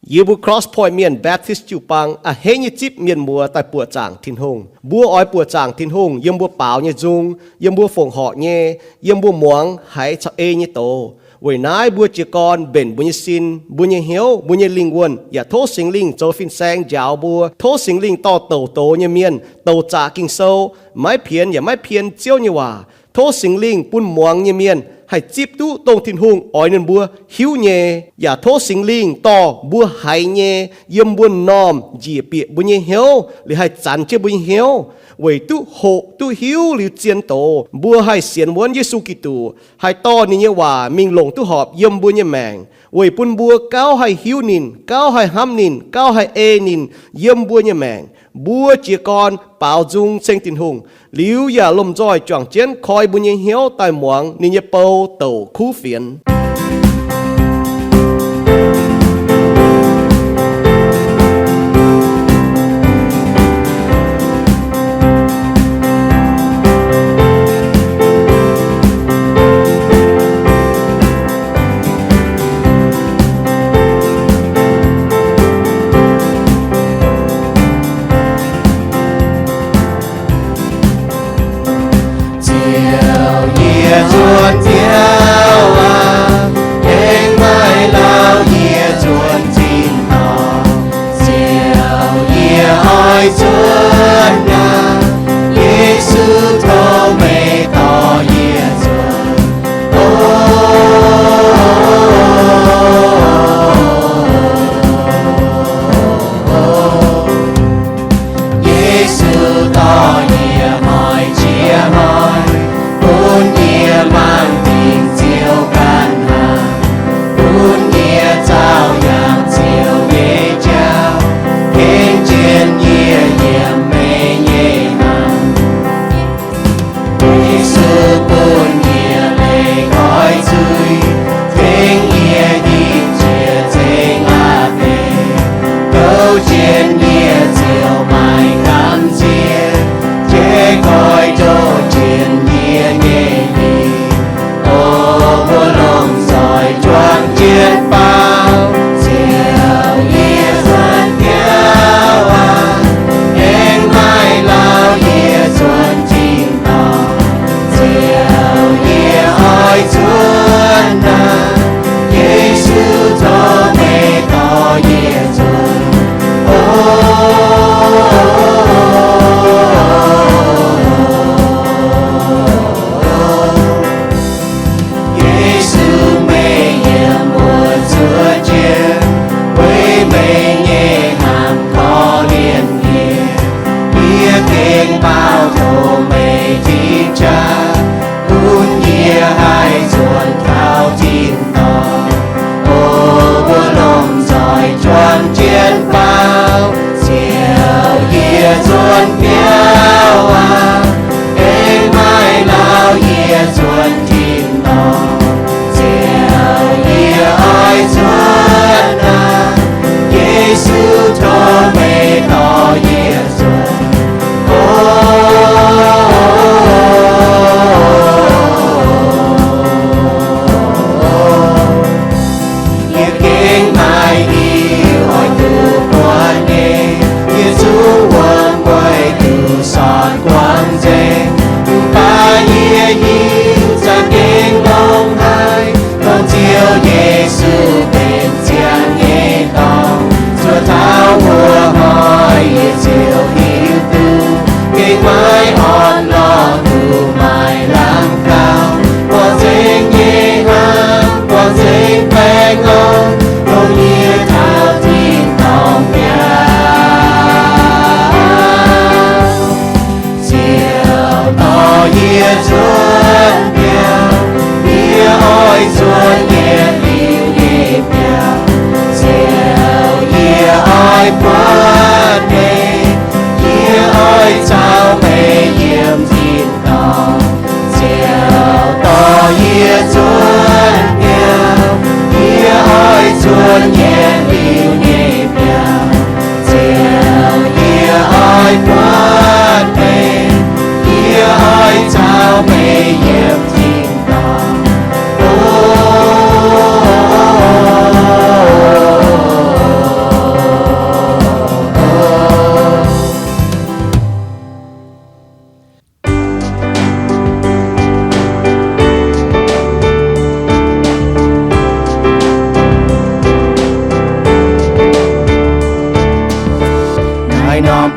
Yie mbuo Cross Point Mienh Baptist jiu-baang a'hneiv nyei zipv mienh muoz daaih buoqc zaangc Tin-Hungh. Mbuo oix buoqc zaangc Tin-Hungh yiem mbuo baaux nyei nzung, yiem mbuo fongc horc nyei, yiem mbuo muangx haiz caux ei nyei doz. Weic naaiv mbuo jiez gorn mbenc mbuo nyei sin, mbuo nyei hnyouv, mbuo nyei lingh wuonh, yaac tov Singx Lingh zoux fin-saeng njaaux mbuo. Tov Singx Lingh dorh douc doz nyei mienh, douc zaqc Ging-Sou, maiv pienx yaac maiv pien Ziouv nyei waac. Tov Singx Lingh bun muangx nyei mienh haih zipv duqv dongh Tin-Hungh oix ninh mbuo hiuv nyei. Yaac tov Singx Lingh dorh mbuo haiz nyei yiem mbuo m'normh njiec bieqc mbuo nyei hnyouv, liuz haih zanx jienv mbuo nyei hnyouv, weic duqv hoqc duqv hiuv liuz zien doz, mbuo haih sienx wuonv Yesu Giduc, haih dorh ninh nyei waac mingh longc duqv horpc yiem mbuo nyei maengc, weic bun mbuo gauh haih hiuv ninh, gauh haih hnamv ninh, gauh haih ei ninh yiem mbuo nyei maengc. Mbuo jiez gorn baaux nzung ceng Tin-Hungh, liuz yaac lomh nzoih juangc jienv koi mbuo nyei hnyouv daaih muangx ninh nyei bou douc kuv fienx. Ziouv, yie nzuonx Ziouv aac,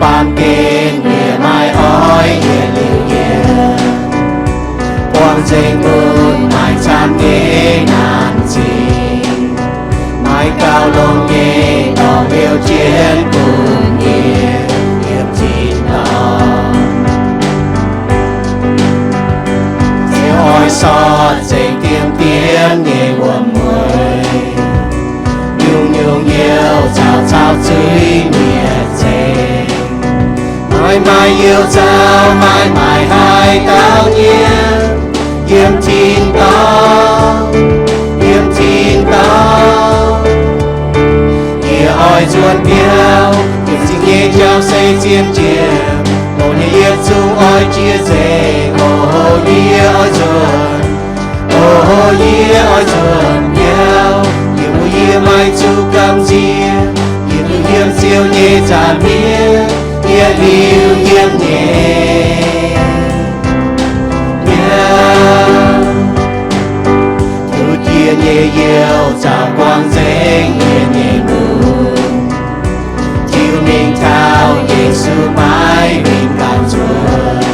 Baamh gen yie maiv oix yietc liuz yiem, buangh nzengc bun maaih camv nyei naanc zingh, maiv gauh longx nyei dorngx liouh jienv bun yie yiem tin-dorngh. Ziouv oix sortv nzengc diemv diemv nyei wuom-mueic, nyungc-nyungc youh caux caux zuiz nyei zengc. Maiv maaih youh zaux, maiv maaih haaix dauh nyiemv yiem tin-dorngh, yiem tin-dorngh. Yie oix nzuonx biauv, yiem zingh nyei jauv se zien jienv, dongh yie yietc zungv oix jiex nzengc. O, yie oix nzuonx, o, yie oix nzuonx biauv, yie mbuo yie maaih zuqc gamh nziex, yie duqv yiem Ziouv nyei nza'hmien, yietc liuz yiem nyei biauv. Duqv jiex nyei youh zaux buangh nzengc yie nyei lungh, tiuv mingh taux Yesu maiv winh gauh nzuonx.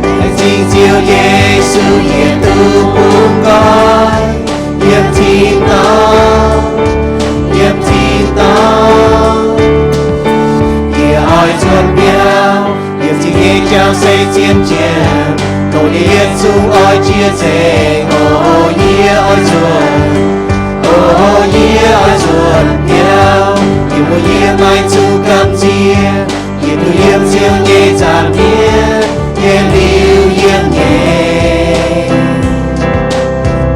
Laengz zingh Ziouv Yesu, yie duqv bungx nqoi yiem tin-dorngh, yiem tin-dorngh. Yie oix nzuonx biauv, yiem zingh nyei jauv se zien jienv, dongh yie yietc zungv oix jiex nzengc. O, yie oix nzuonx, o, yie oix nzuonx biauv, yie mbuo yie maaih zuqc gamh nziex, yie duqv yiem Ziouv nyei nza'hmien, yietc liuz yiem nyei.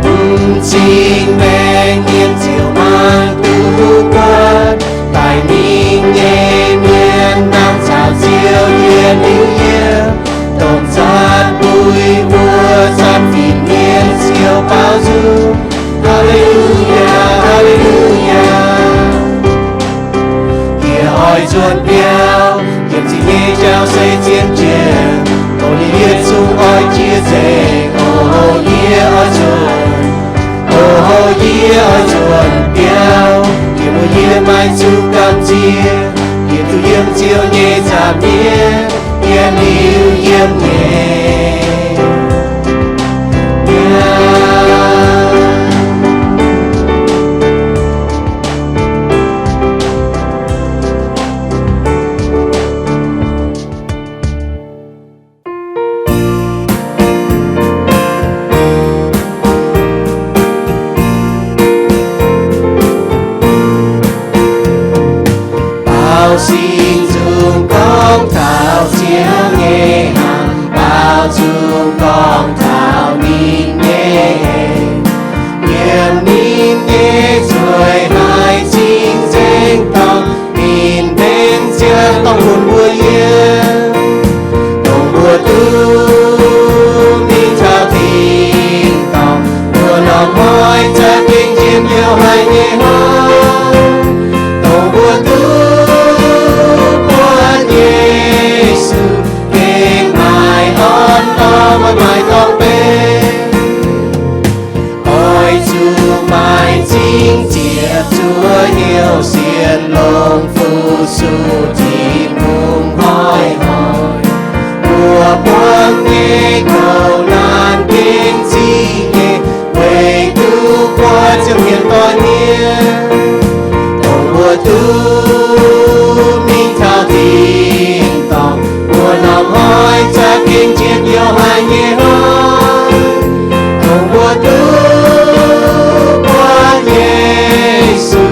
M'zing maengc mienh ziouc mangc duqv buatc, daic mingh nyei mienh nangh caux Ziouv yietc liuz yiem, dongh zatv mbuo, wuov zatv fin-mienh Ziouv baaux nzung. Haa^le^lu^yaa, haa^le^lu^yaa. Yie oix nzuonx biauv, yiem zingh nyei jauv se zien jienv, dongh yie yietc zungv oix jiex nzengc. O, yie oix nzuonx, o, yie oix nzuonx biauv, yie mbuo yie maaih zuqc gamh nziex, yie duqv yiem Ziouv nyei nza'hmien, yietc liuz yiem nyei biauv. Baaux sing nzung gorngv taux Ziouv nyei hnamv, baaux nzung gorngv taux ninh nyei hengx, yiem ninh nyei nzueic haiz cing-nzengc dorngc, ninh mbenc Ziouv dorh bun mbuo yiem. Dongh mbuo duqv mingh taux tin-dorngh, mbuo norm hnoi za'gengh njien-youh haic nyei hnoi. Dongh mbuo duqv buatc Yesu, gengh maaih orn-lorqc, maiv maaih dorngx benx. Oix zuqc maaih m'zing ziepc zuoqv hnyouv sienx longx, fu-sux Tin-Hungh hnoi-hnoi. Mbuo buangv nyei kouv naanc gengh zingh nyei, weic duqv buatc Ziouv mienh doic mienh. Dongh mbuo duqv mingh taux tin-dorngh, mbuo norm hnoi za'gengh njien-youh haic nyei hnoi. Dongh mbuo duqv buatc Yesu,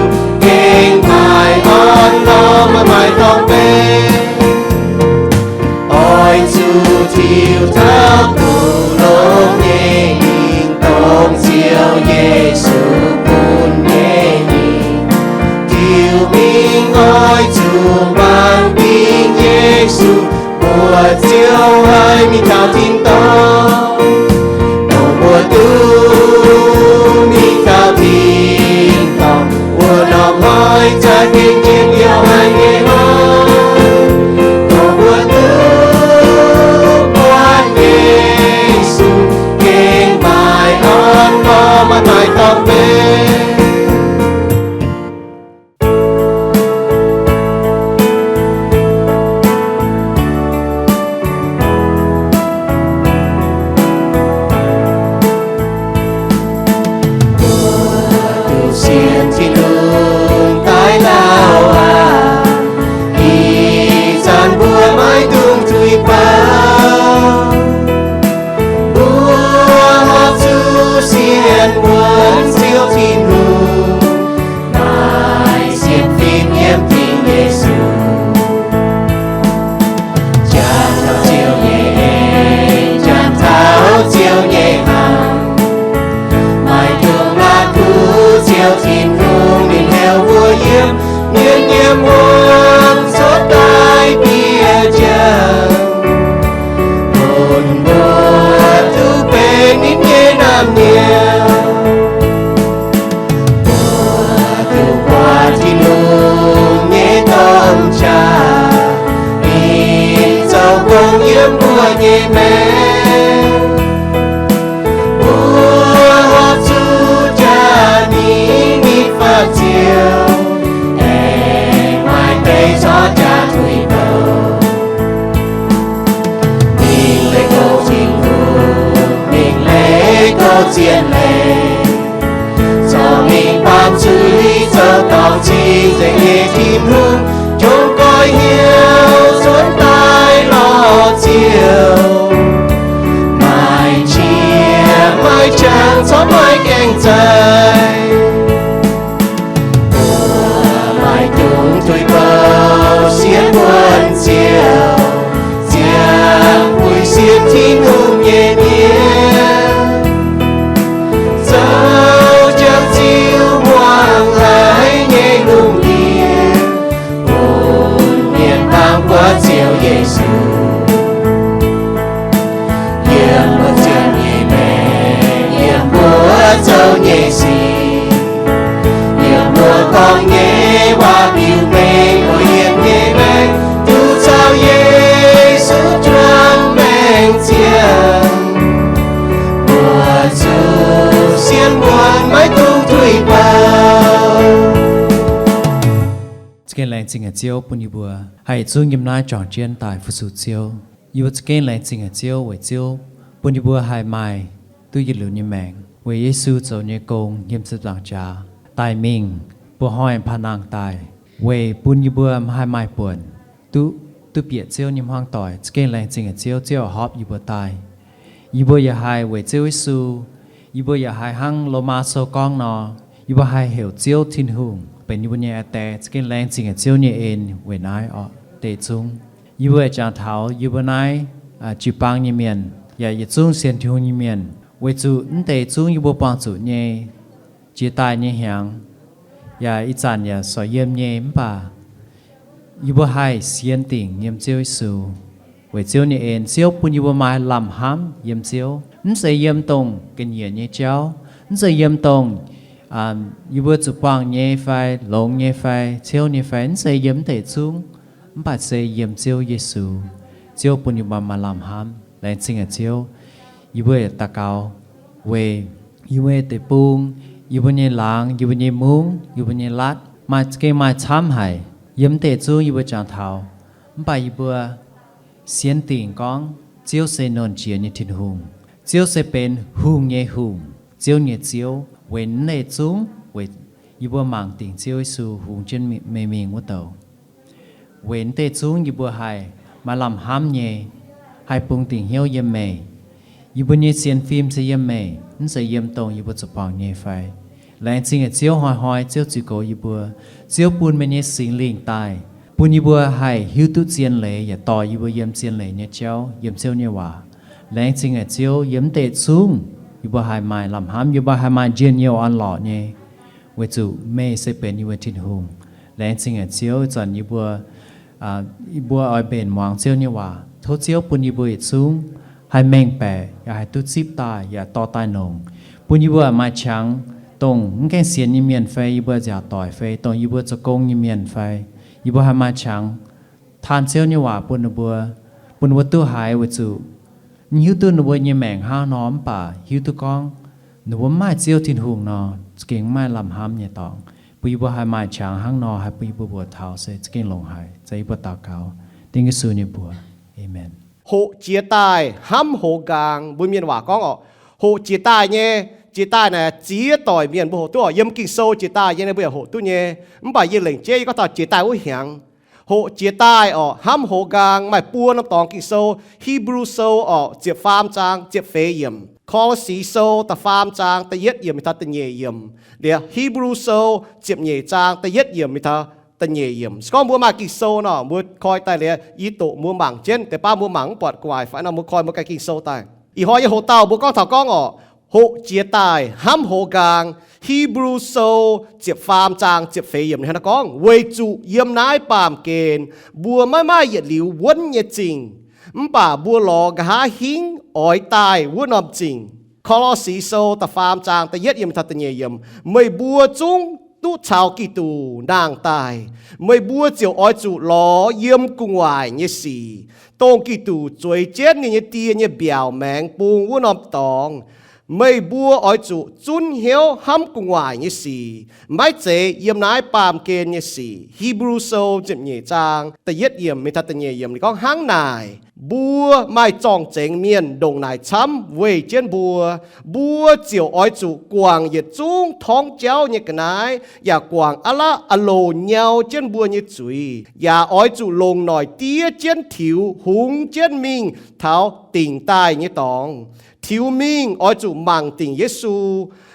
gengh maaih orn-lorqc, maiv maaih dorngx benx. Oix zuqc tiux taux duqv longx nyei mingh, dongh Ziouv Yesu bun nyei mingh. Tiux mingh zien leiz, zorc mingh baamh zuiz zoux dorngc cing-nzengc nyei Tin-Hungh, qongx goiv hnyouv cuotv daaih lorz Ziouv, maaih qiex maaih qangx corc maaih gaengh zaih. Mbuo maaih dungx tuix bouh sienx wuonh Ziouv, ziangh buix sienx Tin-Hungh nyei mienh, zoux jangx ziux muangx haiz nyei lungh ndiev, bun mienh bangc buatc Ziouv Yesu. Yiem mbuo ziangh nyei maengc, yiem mbuo zoux nyei sic, yiem mbuo gorngv nyei waac biux mengh mbuo yiem nyei maengc, duqv caux Yesu juangc maengc ziangh, mbuo zuqc sienx wuonh maiv dungx tuix bouh. Za'gengh laengz zingh haic Ziouv bun yie mbuo haih yietc zungv yiem naaiv juangc jienv daaih fu-sux Ziouv. Yie mbuo za'gengh laengz zingh haic Ziouv weic Ziouv bun yie mbuo haih maaih duqv yietc liuz nyei maengc weic Yesu zoux nyei gong yiem ziepc nzaangc jaax daaih mingh mbuoqc hnoi paa nangh daaih, weic bun yie mbuo haih maaih buonc duqv, duqv bieqc Ziouv nyei hmuangv doic. Za'gengh laengz zingh haic Ziouv, Ziouv horpc yie mbuo daaih. Yie mbuo yaac haih weic Ziouv Yesu, yie mbuo yaac haih hnangv Lomaa Sou gorngv nor, yie mbuo haih heuc Ziouv Tin-Hungh benx yie mbuo nyei aa Die. Za'gengh laengz zingh haic Ziouv nyei en weic naaiv orqc deix zungv. Yie mbuo yaac jangx taux yie mbuo naaiv jiu-baang nyei mienh yaac yietc zungv sienx Tin-Hungh nyei mienh, weic zuqc mv deix zungv yie mbuo buangh zuqc nyei jiex daaih nyei hnyangx, yaac ih zanc yaac sorc yiem nyei, mv baac yie mbuo haih sienx dingc yiem Ziouv Yesu. Weic Ziouv nyei en, Ziouv bun yie mbuo maaih lamh hnamv yiem Ziouv, mv zeiz yiem dongh ga'nyiec nyei jauv, mv zeiz yiem dongh yie mbuo zuqc buangh nyei fai longx nyei fai ciouv nyei fai, mv zeiz yiem mv deix zungv, mv baac se yiem Ziouv Yesu. Ziouv bun yie mbuo maaih lamh hnamv. Laengz zingh haic Ziouv. Yie mbuo yaac daux gaux weic yie mbuo nyei deic-bung, yie mbuo nyei laangz, yie mbuo nyei mungv, yie mbuo nyei latv, maaih, gengh maaih camv haic. Yiem mv deix zungv yie mbuo jangx taux, mv baac yie mbuo sienx dingc gorngv Ziouv se Nernh Jiex nyei Tin-Hungh. Ziouv se benx hungh nyei Hungh, Ziouv nyei Ziouv. Weic mv deix zungv, weic yie mbuo mangc dingc Ziouv Yesu hungx jienv meih mingh wuov douc, weic mv deix zungv yie mbuo haih maaih lamh hnamv nyei, haih bungx dingc hnyouv yiem meih. Yie mbuo nyei sienx fim se yiem meih, mv zeiz yiem dongh yie mbuo zuqc buangh nyei fai. Laengz zingh haic Ziouv, hnoi-hnoi Ziouv ziux goux yie mbuo. Ziouv bun meih nyei Singx Lingh daaih, bun yie mbuo haih hiuv duqv zien leiz yaac dorh yie mbuo yiem zien leiz nyei jauv, yiem Ziouv nyei waac. Laengz zingh haic Ziouv, yiem mv deix zungv yie mbuo haih maaih lamh hnamv, yie mbuo haih maaih njien-youh orn-lorqc nyei, weic zuqc meih se benx yie mbuo Tin-Hungh. Laengz zingh haic Ziouv, ih zanc yie mbuo, yie mbuo oix mbenc muangx Ziouv nyei waac. Tov Ziouv bun yie mbuo yietc zungv haih mengh baeqc, yaac haih duqv zipv daaih, yaac dorh daaih nongc, bun yie mbuo maaih qangx, dongh mv gaengh sienx nyei mienh fai yie mbuo nziaauc doic fai dongh yie mbuo zoux gong nyei mienh fai, yie mbuo haih maaih qangx taan Ziouv nyei waac bun ninh mbuo, bun ninh mbuo duqv haiz, weic zuqc mv hiuv duqv ninh mbuo nyei maengc hnangv nor, mv baac hiuv duqv gorngv ninh mbuo mv maaih Ziouv Tin-Hungh nor, za'gengh mv maaih lamh hnamv nyei dorngx. Bun yie mbuo haih maaih qangx hnangv nor, haih bun yie mbuo mbuox taux se za'gengh longx haic. Ziouv, yie mbuo daux gaux dengv Yesu nyei mbuox. Aamen. Hoqc jiez daaih hnamv hoz nqaang. Mbuo mienh waac gorngv orqc, hoqc jiez daaih nyei, jiez daaih naaic ziex doic mienh mbuo hoqc duqv orqc. Yiem Ging-Sou jiez daaih nyei mbuo yaac hoqc duqv nyei. Mv baac yie lengc jeiv yie gorngv taux jiez daaih wuov hnyangx. Hoqc jiez daaih orqc, hnamv hoz nqaang maaih buo norm dorngx Ging-Sou. Hipv^lu Sou orqc, ziepc faam zaang ziepc feix yiemc. Ko^lo^si Sou da'faam zaang da'yietv yiemc mingh taux da'nyeic yiemc. Liuz Hipv^lu Sou ziepc nyeic zaang da'yietv yiemc mingh taux da'nyeic yiemc. Se gorngv mbuo maaih Ging-Sou nor, mbuo koi daaih liuz, yie doqc mbuo mangc jienv. Deix baav mbuo mangc mv buatc gu'nguaaic fai nor, mbuo koi mbuo ganh Ging-Sou daaih. Ih hnoi yie hoqc dauh mbuo gorngv taux gorngv orqc, hoqc jiez daaih hnamv hoz nqaang. Hipv^lu Sou ziepc faam zaang ziepc feix yiemc hnangv naaiv gorngv, weic zuqc yiem naaiv baamh gen mbuo maiv maaih yietc liuz wuonv nyei zingh, mv baac mbuo lorz nqa'haav hingv oix daaih wuov norm zingh. Ko^lo^si Sou da'faam zaang da'yietv yiemc taux da'nyeic yiemc, meih mbuo zungv duqv caux Giduc nangh daaih. Meih mbuo ziouc oix zuqc lorz yiem gu'nguaaic nyei sic, dongh Giduc zueiz jienv ninh nyei die nyei mbiaauc maengx bung wuov norm dorngx. Meih mbuo oix zuqc zunv hnyouv hnamv gu'nguaaic nyei sic, maiv zeiz yiem naaiv baamh gen nyei sic. Hipv^lu Sou ziepc nyeic zaang da'yietv yiemc mingh taux da'nyeic yiemc, ninh gorngv, Hnangv naaic, mbuo maaih zorng-zengx mienh ndongc naaic camv weih jienv mbuo. Mbuo ziouc oix zuqc guangc yietc zungv torngv jauv nyei ga'naaiv, yaac guangc a'lapv a'loc nyau jienv mbuo nyei zuiz, yaac oix zuqc longc noic diev jienv tiux hungx jienv mingh taux dingc daaih nyei dorngx. Tiux mingh oix zuqc mangc dingc Yesu,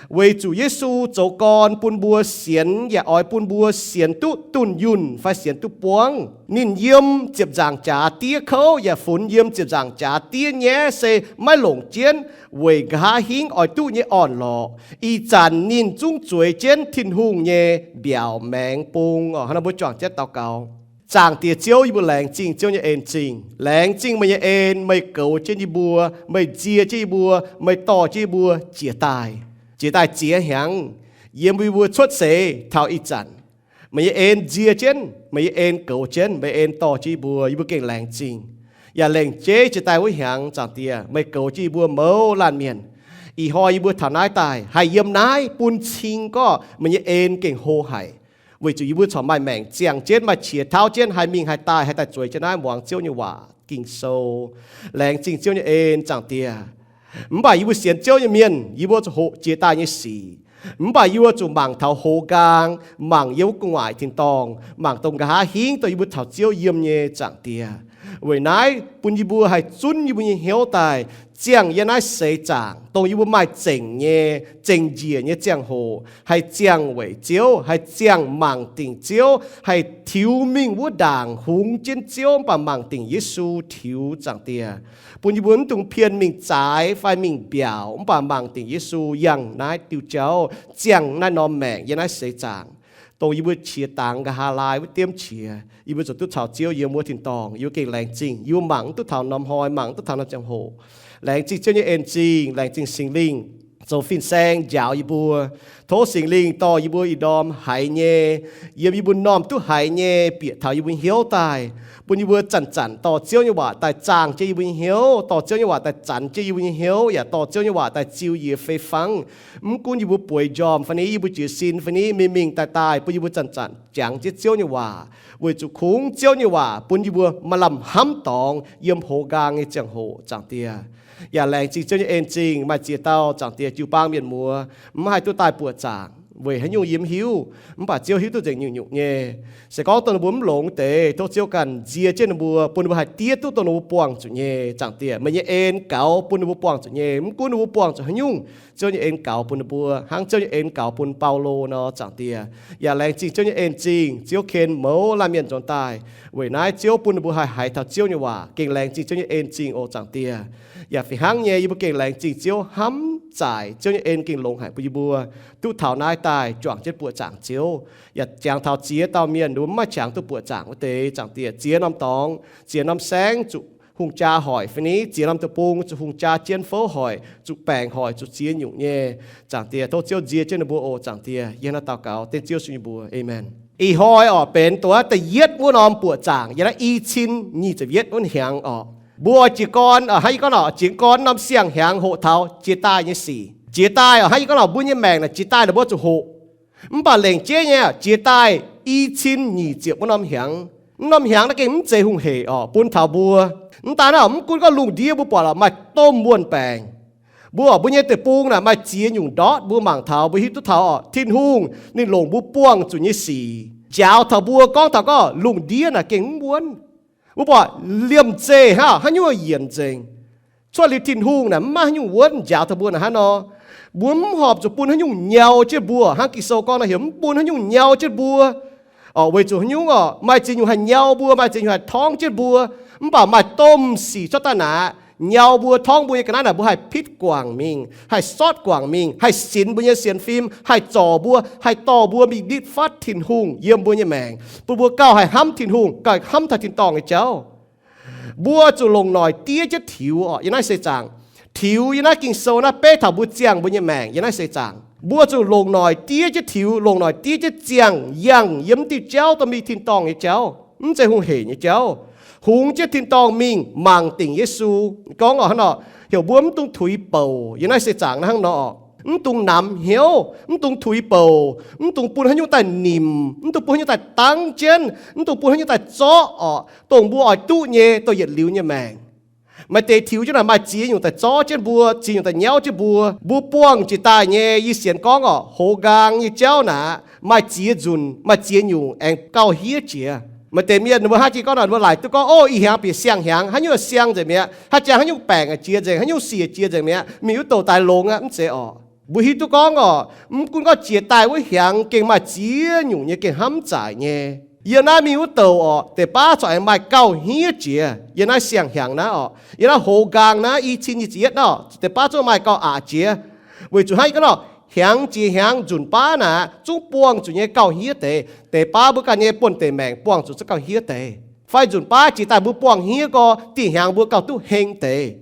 weic zuqc Yesu zoux gorn bun mbuo sienx, yaac oix bun mbuo sienx duqv dunh yunh fai sienx duqv buangv. Ninh yiem ziepc nzaangc jaax diev kouv yaac funx yiem ziepc nzaangc jaax diev nyaiv se maiv longc jienv weic nqa'haav hingv oix duqv nyei orn-lorqc. Ih zanc ninh zungv zueiz jienv Tin-Hungh nyei mbiaauc maengx bung. Hnangv naaiv mbuo juangc jienv daux gaux. Zaangc Diex Ziouv, yie mbuo laengz zingh Ziouv nyei en-zingh. Laengz zingh meih nyei en, meih goux jienv yie mbuo, meih nzie jienv yie mbuo, meih dorh jienv yie mbuo jiex daaih, jiex daaih ziex hnyangx, yiem yie mbuo cuotv seix taux ih zanc. Meih nyei en nzie jienv, meih nyei en goux jienv, meih nyei en dorh jienv yie mbuo, yie mbuo gengh laengz zingh. Yaac lengc jeiv jiex daaih wuov hnyangx, Zaangc Diex, meih goux jienv yie mbuo mouz laanh mienh. Ih hnoi yie mbuo taux naaiv daaih haih yiem naaiv bun cing gorqv meih nyei en gengh hlo haic, weic zuqc yie mbuo corc maaih maengc ziangh jienv, maaih qiex tauv jienv haih mingh haih daaih, haih daaih zueiz jienv naaiv muangx Ziouv nyei waac Ging-Sou. Laengz zingh Ziouv nyei en, Zaangc Diex. Mv baac yie mbuo sienx Ziouv nyei mienh, yie mbuo zuqc hoqc jiex daaih nyei sic. Mv baac yie mbuo zuqc mangc taux hoz nqaang, mangc yiem wuov gu'nguaaic tin-dorngh, mangc dongh nqa'haav hingv dongh yie mbuo taux Ziouv yiem nyei, Zaangc Diex. Weic naaiv bun yie mbuo haih zunv yie mbuo nyei hnyouv daaih ziangh yiem naaiv seix zaangc, dongh yie mbuo maaih zengc nyei, zengc njiec nyei ziangh hoc, haih ziangh weic Ziouv, haih ziangh mangc dingc Ziouv, haih tiux mingh wuov ndaangc hungx jienv Ziouv, mv baac mangc dingc Yesu tiux, Zaangc Diex. Bun yie mbuo mv dungx pien mingh zaaix fai mingh mbiaauc, mv baac mangc dingc Yesu yangh naaiv diuh jauv, ziangh naaiv norm maengc yiem naaiv seix zaangc, dongh yie mbuo qiex dangx nqa'haav laai wuov diemv qiex, yie mbuo zuqc duqv caux Ziouv yiem wuov tin-dorngh. Yie mbuo gengh laengz zingh, yie mbuo mangc mv duqv taux norm hnoi, mangc mv duqv taux norm ziangh hoc. Laengz zingh Ziouv nyei en-zingh, laengz zingh Singx Lingh zoux fin-saeng njaaux yie mbuo. Tov Singx Lingh dorh yie mbuo ih ndorm haiz nyei, yiem yie mbuo m'normh duqv haiz nyei bieqc taux yie mbuo hnyouv daaih, bun yie mbuo zanc-zanc dorh Ziouv nyei waac daaih zaangh jienv yie mbuo nyei hnyouv, dorh Ziouv nyei waac daaih zanc jienv yie mbuo nyei hnyouv, yaac dorh Ziouv nyei waac daaih ziux yie fei fangv. Mv gunv yie mbuo bueix njormh fai ni, yie mbuo jiez sin fai ni, mingh mingh daaih daaih, bun yie mbuo zanc-zanc jangx jienv Ziouv nyei waac, weic zuqc kungx Ziouv nyei waac bun yie mbuo maaih lamh hnamv dorngx yiem hoz nqaang nyei ziangh hoc, Zaangc Diex. Yaac laengz zingh Ziouv nyei en-zingh, maaih ziex dauh, Zaangc Diex, jiu-baang mienh muoz mv haih duqv daaih buoqc zaangc weic haaix nyungc yie mv hiuv, mv baac Ziouv hiuv duqv nzengc nyungc-nyungc nyei. Se gorngv dongh ninh mbuo mv longx deix, tov Ziouv ganh nzie jienv ninh mbuo, bun ninh mbuo haih diev duqv dongh ninh mbuo buangh zuqc nyei, Zaangc Diex. Meih nyei en gaux bun ninh mbuo buangh zuqc nyei. Mv gunv ninh mbuo buangh zuqc haaix nyungc, Ziouv nyei en gaux bun ninh mbuo hnangv Ziouv nyei en gaux bun Baulo nor, Zaangc Diex. Yaac laengz zingh Ziouv nyei en-zingh, Ziouv ken mouz laanh mienh nzuonx daaih. Weic naaiv Ziouv bun ninh mbuo haih haiz taux Ziouv nyei waac, gengh laengz zingh Ziouv nyei en-zingh oc, Zaangc Diex. Yaac fih hnangv nyei, yie mbuo gengh laengz zingh Ziouv hnamv zaaic Ziouv nyei en gengh longx haic bun yie mbuo duqv taux naaiv daaih juangc jienv buoqc zaangc Ziouv, yaac jangx taux ziex dauh mienh mv maaih qangx duqv buoqc zaangc wuov deix, Zaangc Diex. Ziex norm dorngx, ziex norm saengv zuqc hungh jaa hoic fai ni, ziex norm deic-bung zuqc hungh jaa jienv fouv hoic, zuqc baengc hoic, zuqc ziex nyungc nyei, Zaangc Diex. Tov Ziouv nzie jienv ninh mbuo oc, Zaangc Diex. Yie hnangv naaiv daux gaux dengv Ziouv Yesu nyei mbuox, aamen. Ih hnoi oc, benx dongh wuov da'yietv wuov norm buoqc zaangc yiem naaiv i cin nyic ziepc yietv wuov hnyangx oc. Mbuo jiez gorn, hnangv yie gorngv nor, jiez gorn norm siang-hnyangx hoqc taux jiex daaih nyei sic. Jiex daaih oc, hnangv yie gorngv nor, mbuo nyei maengc naaic jiex daaih ninh mbuo zuqc hoqc. Mv baac lengc jeiv nyei, jiex daaih i cin nyic ziepc wuov norm hnyangx. Wuov norm hnyangx naaiv gengh mv zeiz hungh hec oc bun taux mbuo. Mv daan naaiv, mv gunv gorngv lungh ndiev mbuo buatc lorqc maaih domh wuon-baengc, mbuo oc, mbuo nyei deic-bung naaic maaih ziex nyungc ndortv mbuo mangc taux, mbuo hiuv duqv taux oc, Tin-Hungh ninh longc mbuo buangh zuqc nyei sic njaaux taux mbuo, gorngv taux gorngv lungh ndiev naaic gengh mv wuonv. Mbuo buatc liemh zeih hnangv, haaix nyungc yienc nzengc. Cuotv liuz Tin-Hungh naaic mv maaih haaix nyungc wuonv njaaux taux mbuo naaic hnangv nor. Mbuo mv horpc zuqc bun haaix nyungc nyau jienv mbuo, hnangv Ging-Sou gorngv nor, heuc mv bun haaix nyungc nyau jienv mbuo. Oc, weic zuqc haaix nyungc oc, maaih ziex nyungc haih nyau mbuo, maaih ziex nyungc haih torngv jienv mbuo. Mv baac maaih domh sic cuotv daaih naaic, nyau mbuo, torngv mbuo nyei ga'naaiv naaic, mbuo haih pitv guangc mingh, haih sortv guangc mingh, haih sinx mbuo nyei sienx fim, haih zorc mbuo, haih dorh mbuo mingh nitv fatv Tin-Hungh yiem mbuo nyei maengc, bun mbuo gauh haih hnamv Tin-Hungh, gauh hnamv taux tin-dorngh nyei jauv. Mbuo zuqc longc noic diev jienv tiux oc yiem naaiv seix zaangc. Tiux yiem naaiv Ging-Sou naaiv beiv taux mbuo ziangh mbuo nyei maengc yiem naaiv seix zaangc. Mbuo zuqc longc noic diev jienv tiux, longc noic diev jienv ziangh, yangh yiem diuh jauv dorh mingh tin-dorngh nyei jauv, mv zeiz hungh hec nyei jauv. Hungx jienv tin-dorngh mingh mangc dingc Yesu. Gorngv oc, hnangv nor, heuc mbuo mv dungx tuix bouc yiem naaiv seix zaangc naaiv hnangv nor oc. Mv dungx namx hnyouv, mv dungx tuix bouc, mv dungx bun haaix nyungc daaih nimc, mv dungx bun haaix nyungc daaih dangv jienv, mv dungx bun haaix nyungc daaih zorqv oc, dongh mbuo oix duqv nyei, dongh yietc liuz nyei maengc. Maaih deix tiux jienv naaic, maaih ziex nyungc daaih zorqv jienv mbuo, ziex nyungc daaih nyauv jienv mbuo. Mbuo buangh jiex daaih nyei, yie sienx gorngv oc, hoz nqaang nyei jauv naaic, maaih ziex nzunc, maaih ziex nyungc aengx gauh hiev jiex. Maaih deix mienh mbuo hnangv jiex gorngv naaic, mbuo laaic duqv gorngv, Ov, ih hnyangx bieqc siang-hnyangx, haaix nyungc siang nzengc mi'aqv, haaix jangx haaix nyungc baengc jiex nzengc, haaix nyungc siec jiex nzengc mi'aqv, mingh wuov douh daaih longx aqv, mv zeiz oc. Mbuo hiuv duqv gorngv oc, mv gunv gorngv jiex daaih wuov hnyangx gengh maaih ziex nyungc nyei gengh hnamv zaaic nyei. Yiem naaiv mingh wuov douh oc, deix baav corc aengx maaih gauh hniev jiex. Yiem naaiv siang-hnyangx naaiv oc, yiem naaiv hoz nqaang naaiv, i cin nyic ziepc yietv naaiv, deix baav zungv maaih gauh aqc jiex. Weic zuqc hnangv yie gorngv nor, hnyangx jiex hnyangx nzunc baav naaic zungv buangh zuqc nyei gauh hniev deix. Deix baav mbuo ganh nyei buonv-deic maengc buangh zuqc zungv gauh hniev deix. Fai nzunc baav jiex daaih mbuo buangh hniev gorx, dieh hnyangx mbuo gauh duqv heng deix.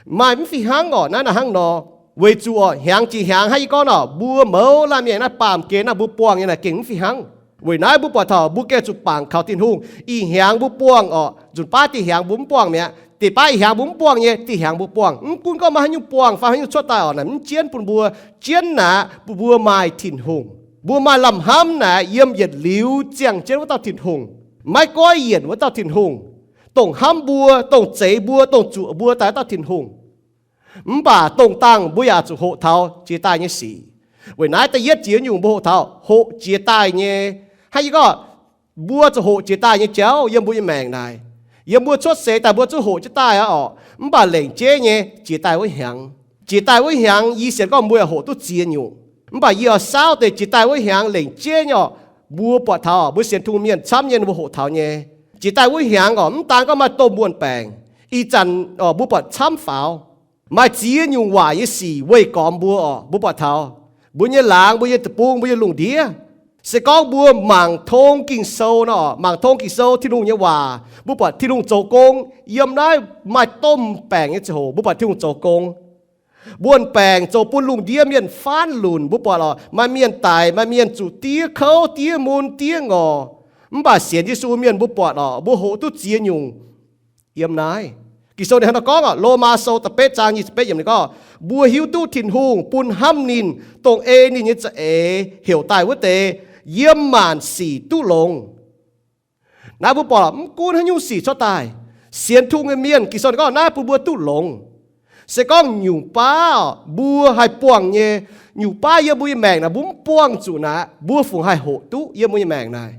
Maaih mv fih hnangv oc, naaiv naaic hnangv nor. Weic zuqc oc, hnyangx jiex hnyangx hnangv yie gorngv nor, mbuo mouz laanh mienh naaiv baamh gen naaiv mbuo buangh nyei naaic gengh mv fih hnangv. Weic naaiv mbuo buatc taux mbuo gengh zuqc bangc kaux Tin-Hungh. Ih hnyangx mbuo buangh oc, nzunc baav dieh hnyangx mbuo mv buangh mi'aqv. Deix baav ih hnyangx mbuo mv buangh nyei, dieh hnyangx mbuo buangh. Mv gunv gorngv maaih haaix nyungc buangh fai haaix nyungc cuotv daaih oc, naaic mv jienv bun mbuo. Jienv naaic bun mbuo maaih Tin-Hungh. Mbuo maaih lamh hnamv naaic yiem yietc liuz ziangh jienv wuov dauh Tin-Hungh, maiv goiv yienc wuov dauh Tin-Hungh, dongh hnamv mbuo, dongh zeix mbuo, dongh zuoqc mbuo daaih wuov dauh Tin-Hungh. Mv baac dongh dangh mbuo yaac zuqc hoqc taux jiex daaih nyei sic. Weic naaiv da'yietv jiex nyungc mbuo hoqc taux, hoqc jiex daaih nyei. Hnangv yie gorngv, mbuo zuqc hoqc jiex daaih nyei jauv yiem mbuo nyei maengc naaic. Yiem mbuo cuotv seix daaih mbuo zuqc hoqc jienv daaih aqv oc. Mv baac lengc jeiv nyei jiex daaih wuov hnyangx, jiex daaih wuov hnyangx yie sienx gorngv mbuo yaac hoqc duqv ziex nyungc. Mv baac yie oix saauv deix jiex daaih wuov hnyangx lengc jeiv nyei oc, mbuo buatc taux mbuo sienx Tin-Hungh mienh camv nyei ninh mbuo hoqc taux nyei. Jiex daaih wuov hnyangx oc, mv daan gorngv maaih domh muonh baengc. Ih zanc oc, mbuo buatc camv faaux. Maaih ziex nyungc waaic nyei sic weih gormx mbuo oc. Mbuo buatc taux mbuo nyei laangz, mbuo nyei deic-bung, mbuo nyei lungh ndiev. Se gorngv mbuo mangc tong Ging-Sou nor, mangc tong Ging-Sou, Tin-Hungh nyei waac, mbuo buatc Tin-Hungh zoux gong. Yiem naaiv maaih domh baengc nyei ziangh hoc mbuo buatc Tin-Hungh zoux gong. Muonh baengc zoux bun lungh ndiev mienh faanv lunc. Mbuo buatc oc, maaih mienh daic, maaih mienh zuqc diev kouv, diev mun, diev ngorc. Mv baac sienx Yesu mienh mbuo buatc oc, mbuo hoqc duqv ziex nyungc yiem naaiv. Ging-Sou ninh hnangv nor gorngv oc, Lomaa Sou da'betv zaang nyic ziepc betv yiemc ninh gorngv, mbuo hiuv duqv Tin-Hungh bun hnamv ninh, dongh ei ninh nyei za'eix heuc daaih wuov deix, yiem maanc sic duqv longx. Naaiv mbuo buatc mv gunv haaix nyungc sic cuotv daaih, sienx Tin-Hungh nyei mienh, Ging-Sou ninh gorngv naaiv bun mbuo duqv longx. Se gorngv nyungc baav mbuo haih buangh nyei, nyungc baav yiem mbuo nyei maengc naaic mbuo mv buangh zuqc naaic, mbuo fungc haih hoqc duqv yiem mbuo nyei maengc naaic?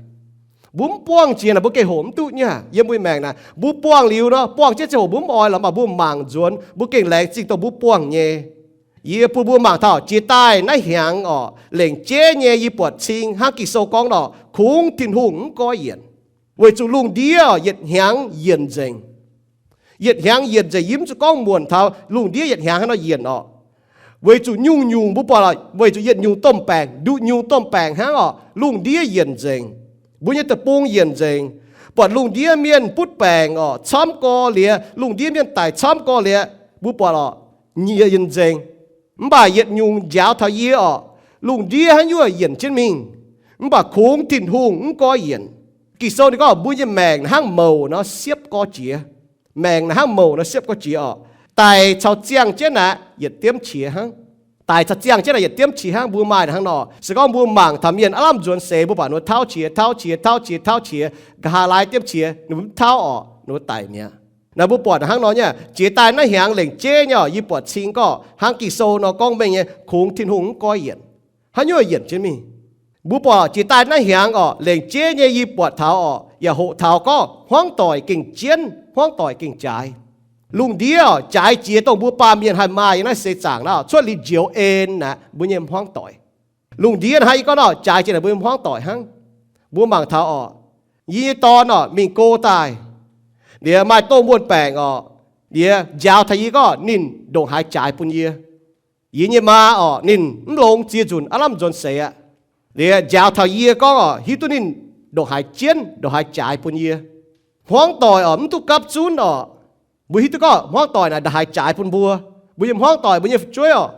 Mbuo mv buangh jiex naaic mbuo gengh hoqc mv duqv nyei. Yiem mbuo nyei maengc naaic mbuo buangh liuz nor, buangh jienv ziangh hoc mbuo mv oix lorqc, mv baac mbuo mangc nzuonx mbuo gengh laengz zingh dongh mbuo buangh nyei. Yie bun mbuo mangc taux jiex daaih naaiv hnyangx oc, lengc jeiv nyei yie buatc cing hnangv Ging-Sou gorngv nor, kungx Tin-Hungh mv goiv yienc. Weic zuqc lungh ndiev yietc hnyangx yienc nzengc. Yietc hnyangx yienc nzengc, yie mv zuqc gorngv muonc taux lungh ndiev yietc hnyangx hnangv nor yienc oc. Weic zuqc nyungc-nyungc mbuo buatc oc, weic zuqc yietc nyungc domh baengc, nduqc nyungc domh baengc hnangv oc, lungh ndiev yienc nzengc. Mbuo nyei deic-bung yienc nzengc. Buatc lungh ndiev mienh butv baengc oc, camv gorx-liex, lungh ndiev mienh daic camv gorx-liex, mbuo buatc oc, yienc nzengc. Mv baac yietc nyungc njaaux taux yie oc, lungh ndiev haaix nyungc yienc jienv mingh, mv baac kungx Tin-Hungh mv goiv yienc. Ging-Sou ninh gorngv mbuo nyei maengc hnangv mouc nor siepv gorx jiex. Maengc naaic hnangv mouc nor siepv gorx jiex oc. Daic caux ziangh jienv naaic yietc diemv qiex hnangv. Daic caux ziangh jienv naaic yietc diemv qiex hnangv. Mbuo maaih hnangv nor, se gorngv mbuo mangc taux mienh aav lamh nzuonx seix, mbuo buatc ninh mbuo tauv qiex, tauv qiex, tauv qiex, tauv qiex, nqa'haav laai diemv qiex ninh mbuo mv tauv oc, ninh mbuo daic mi'aqv. Naaic mbuo buatc hnangv nor nyei. Jiex daaih naaiv hnyangx lengc jeiv nyei oc, yie buatc cing gorngv hnangv Ging-Sou nor gorngv mengh nyei, kungx Tin-Hungh mv goiv yienc. Haaix nyungc yienc jienv mingh? Mbuo buatc jiex daaih naaiv hnyangx oc, lengc jeiv nyei yie buatc taux oc, yaac hoqc taux gorngv hmuangv doic gengh jienv, hmuangv doic gengh jaaix. Lungh ndiev oc, jaaix jiex dongh mbuo baamh mienh haih maaih yiem naaiv seix zaangc naaiv, cuotv liuz njoux en naaic mbuo nyei hmuangv doic. Lungh ndiev naaiv hnangv yie gorngv nor, jaaix jiex naaic mbuo nyei hmuangv doic hnangv. Mbuo mangc taux oc, yie nyei dorn oc mingh go daaih, liuz maaih domh muonh baengc oc, liuz njaaux taux yie gorngv ninh ndongc haaix jaaix bun yie. Yie nyei maa oc, ninh mv longx ziex nzunc aav lamh nzuonx seix aqv. Liuz njaaux taux yie gorngv oc, hiuv duqv ninh ndongc haaix jienv, ndongc haaix jaaix bun yie. Hmuangv doic oc, mv duqv gapv zunv oc. Mbuo hiuv duqv gorngv hmuangv doic naaic ndongc haaix jaaix bun mbuo. Mbuo nyei hmuangv doic, mbuo nyei fu'jueiv oc,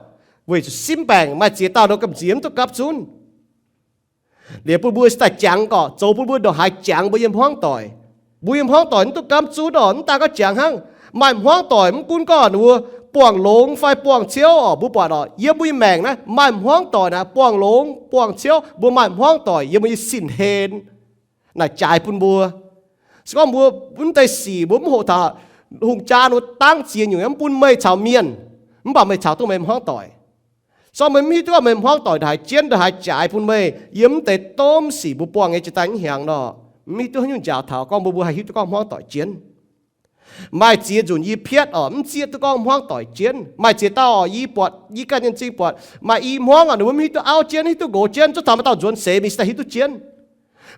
weic zuqc simv baengc maaih ziex dauh nor gamh nziex mv duqv gapv zunv. Liuz bun mbuo se daaih jangx gorqv, zoux bun mbuo ndongc haaix jangx mbuo nyei hmuangv doic. Mbuo nyei hmuangv doic mv duqv gamv zunv oc. Mv daan gorngv jangx hnangv, maaih hmuangv doic mv gunv gorngv ninh mbuo buangh longx fai buangh ciouv oc, mbuo buatc oc, yiem mbuo nyei maengc naaiv maaih hmuangv doic naaic buangh longx buangh ciouv, mbuo maaih hmuangv doic yiem mbuo nyei sin-hlen naaic jaaix bun mbuo. Se gorngv mbuo mv deix sic mbuo mv hoqc taux, hungh jaa ninh mbuo dangv ziex nyungc, mv bun meih caux mienh, mv baac meih caux duqv meih hmuangv doic. Se gorngv meih mv hiuv duqv gorngv meih hmuangv doic ndongc haaix jienv, ndongc haaix jaaix bun meih yiem mv deix domh sic mbuo buangh nyei jiex daaih mv hiaangx nor, mv hiuv duqv haaix nyungc njaaux taux gorngv mbuo, mbuo haih hiuv duqv gorngv hmuangv doic jienv. Maaih ziex nzunc yie piatv oc, mv zieqv duqv gorngv hmuangv doic jienv. Maaih ziex dauh oc, yie buatc, yie ganh nyei m'zing buatc, maaih i hmuangv oc, ninh mbuo mv hiuv duqv auv jienv, hiuv duqv nqox jienv, zuov taux maaih dauh nzuonx seix mingh se daaih hiuv duqv jienv.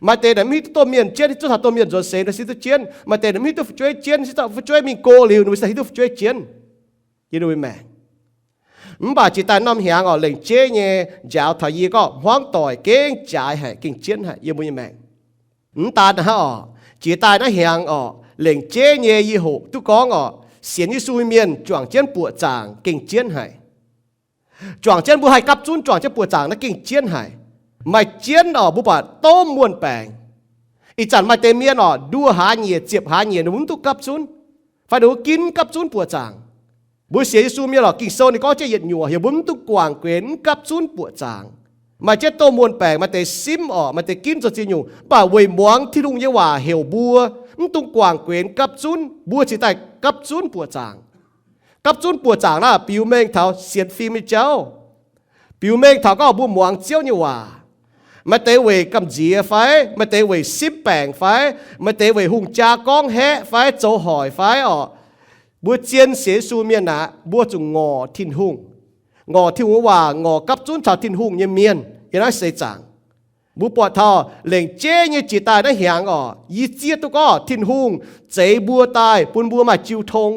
Maaih deix naaic mv hiuv duqv domh mienh jienv, zuov taux domh mienh nzuonx seix daaih hiuv duqv jienv. Maaih deix naaic mv hiuv duqv fu'jueiv jienv, se daaih fu'jueiv mingh go liuz ninh mbuo se hiuv duqv fu'jueiv jienv. Yie mbuo maengc. Mv baac jiex daaih norm hnyangx oc, lengc jeiv nyei njaaux taux yie gorngv hmuangv doic gengh jaaix haic, gengh jienv haic yiem mbuo nyei maengc. Mv daan hnangv oc, jiex daaih naaiv hnyangx oc, lengc jeiv nyei yie hoqc duqv gorngv oc, sienx Yesu nyei mienh juangc jienv buoqc zaangc gengh jienv haic. Juangc jienv mbuo haih gapv zunv juangc jienv buoqc zaangc naaiv gengh jienv haic. Maaih jienv oc, mbuo buatc domh muonh baengc. Ih zanc maaih deix mienh oc, nduoh hlaax nyieqc, ziepc hlaax nyieqc, ninh mbuo mv duqv gapv zunv, fai ninh mbuo ginv gapv zunv buoqc zaangc. Mbuo sienx Yesu mienh oc, Ging-Sou ninh gorngv jienv yietc nyuoqc heuc mbuo mv duqv guangc guenx mv gapv zunv buoqc zaangc. Maaih jienv domh muonh baengc, maaih deix simv oc, maaih deix ginv zoux ziex nyungc, mv baac weic muangx Tin-Hungh nyei waac heuc mbuo mv dungx guangc guenx gapv zunv, mbuo cingx daaih gapv zunv buoqc zaangc. Gapv zunv buoqc zaangc naaiv biux mengh taux sienx fim nyei jauv, biux mengh taux gorngv mbuo muangx Ziouv nyei waac. Maaih deix weic gamh nziex fai, maaih deix weic simv baengc fai, maaih deix weic hungh jaa gorngv haeqv fai zoux hoic fai oc, mbuo zien sienx Yesu mienh aqv, mbuo zuqc ngorc Tin-Hungh, ngorc Tin-Hungh nyei waac, ngorc gapv zunv caux Tin-Hungh nyei mienh yiem naaiv seix zaangc. Mbuo buatc taux lengc jeiv nyei jiex daaih naaiv hnyangx oc, yie zieqv duqv gorngv Tin-Hungh zeix mbuo daaih bun mbuo maaih jiu tong.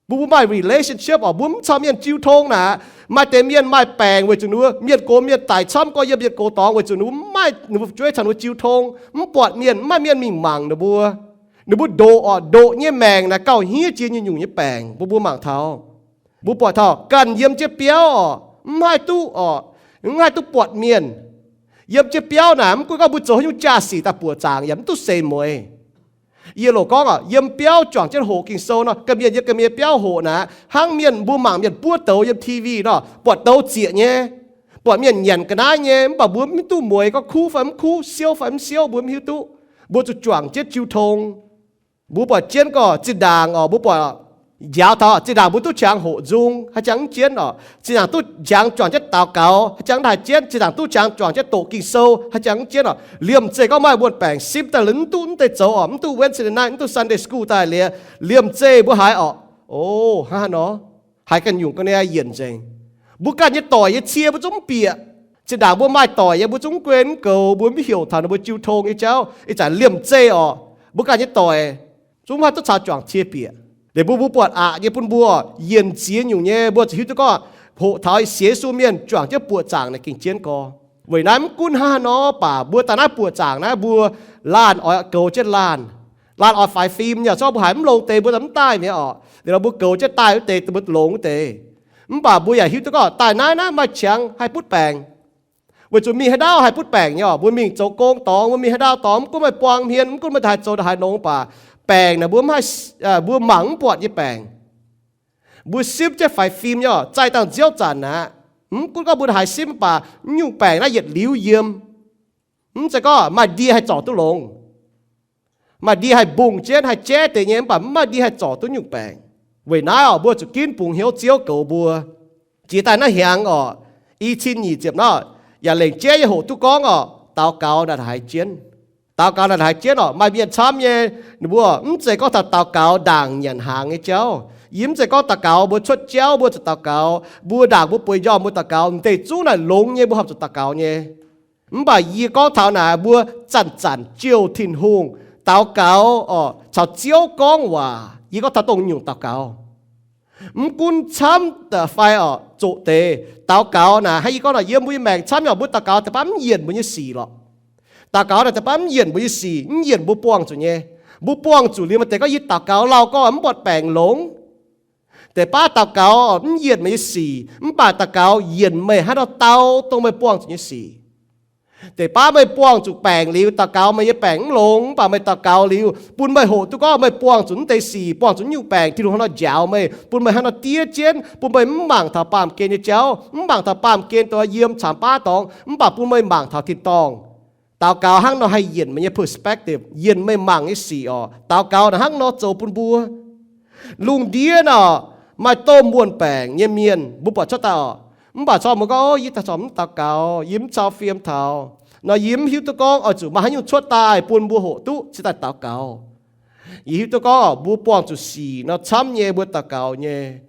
Mbuo, mbuo maaih relationship oc, mbuo mv caux mienh jiu tong naaic, maaih deix mienh maaih baengc weic zuqc ninh mbuo mienh gox mienh daic camv, gorngv yiem mienh gox dorngx weic zuqc ninh mbuo mv maaih ninh mbuo fu'jueiv caux ninh mbuo jiu tong, mv buatc mienh, mv maaih mienh mingh mangc ninh mbuo. Ninh mbuo ndoqc oc, ndoqc nyei maengc naaic gauh hniev jiex nyungc-nyungc nyei baengc, mbuo, mbuo mangc taux. Mbuo buatc taux ganh yiem jienv biauv oc, mv haih duqv oc, mv haih duqv buatc mienh. Yiem jienv biauv naaic mv gunv gorngv mbuo zoux haaix nyungc jaa-sic daaih buoqc zaangc yaac mv duqv seix mueiz. Yie loc gorngv oc, yiem biauv juangc jienv hoqc Ging-Sou nor, ga'mienh yiem ga'mienh biauv hoqc naaic, hnangv mienh mbuo mangc mienh buov douz yiem T V nor, buatc douz zieqc nyei, buatc mienh nyanc ga'naaiv nyei, mv baac mbuo mv hiuv duqv mueiz gorngv kuv fai mv kuv, siouv fai mv siouv, mbuo mv hiuv duqv. Mbuo zuqc juangc jienv jiu tong. Mbuo buatc jienv gorngv zinh ndaangc oc, mbuo buatc njaaux taux zinh ndaangc mbuo duqv qangx hoqc nzung, haaix jangx mv jienv oc. Zinh ndaangc duqv qangx juangc jienv daux gaux, haaix jangx mv haih jienv. Zinh ndaangc duqv qangx juangc jienv doqc Ging-Sou, haaix jangx mv jienv oc. Liemh zeih gorngv maaih muonh baengc simv daaih liuz mv duqv, mv deix zoux oc, mv duqv Wednesday night, mv duqv Sunday school daaih liuz, liemh zeih mbuo haiz oc, o, hnangv haaix nor, haiz ganh nyungc ga'naaiv yienc nzengc. Mbuo ganh nyei doic nyei cie mbuo zungv mv bieqc. Zinh ndaangc mbuo maaih doic nyei mbuo zungv mv gunv mv goux, mbuo mv heuc taux ninh mbuo jiu tong nyei jauv. Ih zanc liemh zeih oc, mbuo ganh nyei doic zungv mv haih duqv caux juangc cie bieqc. Liuz mbuo, mbuo buatc aqc nyei bun mbuo yienc ziex nyungc nyei, mbuo ziouc hiuv duqv gorngv hoqc taux sienx Yesu mienh juangc jienv buoqc zaangc naaic gengh jienv gorx. Weic naaiv mv gunv hnangv haaix nor baac mbuo daaih naaiv buoqc zaangc naaiv mbuo laanh oix goux jienv laanh. Laanh oix faix fim nyei, se gorngv mbuo haiz mv longx deix mbuo daaih mv daaih mi'aqv oc. Liuz nor mbuo goux jienv daaih wuov deix, mbuo longx wuov deix. Mv baac mbuo yaac hiuv duqv gorngv daaih naaiv naaiv maaih qangx haih butv baengc. Weic zuqc mingh haaix ndau haih butv baengc nyei oc. Mbuo mingh zoux gong dorngx, mbuo mingh haaix ndau dorngx, mv gunv maaih daaih haih zoux ndongc haaix nor baac, baengc naaic mbuo mv haih, mbuo mangc mv buatc nyei baengc. Mbuo simv jienv faix fim nyei oc, zaih dangh nziouv zanc aqv. Mv gunv gorngv mbuo haiz simv mv baac, mv nyungc baengc naaiv yietc liuz yiem. Mv zeiz gorngv maaih ndie haih zorc duqv longx. Maaih ndie haih mbungh jienv haih jaiv deix nyei, mv baac mv maaih ndie haih zorc duqv nyungc baengc. Weic naaiv oc, mbuo zuqc ginv bungx hnyouv Ziouv goux mbuo. Jiex daaih naaiv hnyangx oc, i cin nyic ziepc naaiv, yaac lengc jeiv nyei hoqc duqv gorngv oc, daux gaux naaic haiz jienv. Daux gaux naaic haiz jienv oc. Maaih mienh camv nyei, ninh mbuo mv zeiz gorngv taux daux gaux ndaangc nyanc hnaangx nyei jauv. Yie mv zeiz gorngv daux gaux mbuo cuotv jauv mbuo zuqc daux gaux, mbuo ndaangc mbuo bueix njormh mbuo daux gaux, m'deix zungv naaic longx nyei mbuo horpc zuqc daux gaux nyei. Mv baac yie gorngv taux naaic mbuo zanc-zanc jouh Tin-Hungh daux gaux oc, caux Ziouv gorngv waac. Yie gorngv taux dongh nyungc daux gaux. Mv gunv camv da'fai oc, zoqc deix daux gaux naaic, hnangv yie gorngv naaic, yiem mbuo nyei maengc camv nyei oc, mbuo daux gaux deix baav mv yienc mbuo nyei sic lorqc. Daux gaux naaic deix baav mv yienc mbuo nyei sic, mv yienc mbuo buangh zuqc nyei. Mbuo buangh zuqc liuz maaih deix gorngv yie daux gaux lauh gorngv mv buatc baengc longx. Deix baav daux gaux mv yienc meih nyei sic, mv baac daux gaux yienc meih haaix nor dau dongh meih buangh zuqc nyei sic. Deix baav meih buangh zuqc baengc liuz, daux gaux meih nyei baengc mv longx, mv baac meih daux gaux liuz bun meih hoqc duqv gorngv meih buangh zuqc mv deix sic, buangh zuqc nyungc baengc, Tin-Hungh hnangv nor njaaux meih, bun meih hnangv nor diev jienv, bun meih mv mangc taux baamh gen nyei jauv, mv mangc taux baamh gen dongh yiem caamx baav dorngx, mv baac bun meih mangc taux tin-dorngh. Daux gaux hnangv nor haih yienc meih nyei perspective, yienc meih mangc nyei sic oc. Daux gaux naaic hnangv nor zoux bun mbuo. Lungh ndiev nor, maaih domh wuon-baengc nyei mienh mbuo buatc cuotv daaih oc. Mv baac corc mbuo gorngv, Yie daaih corc mv daux gaux, yie mv cau fiem taux. Nor yie mv hiuv duqv gorngv oix zuqc maaih haaix nyungc cuotv daaih bun mbuo hoqc duqv cingx daaih daux gaux. Yie hiuv duqv gorngv mbuo buangh zuqc sic nor camv nyei mbuo daux gaux nyei.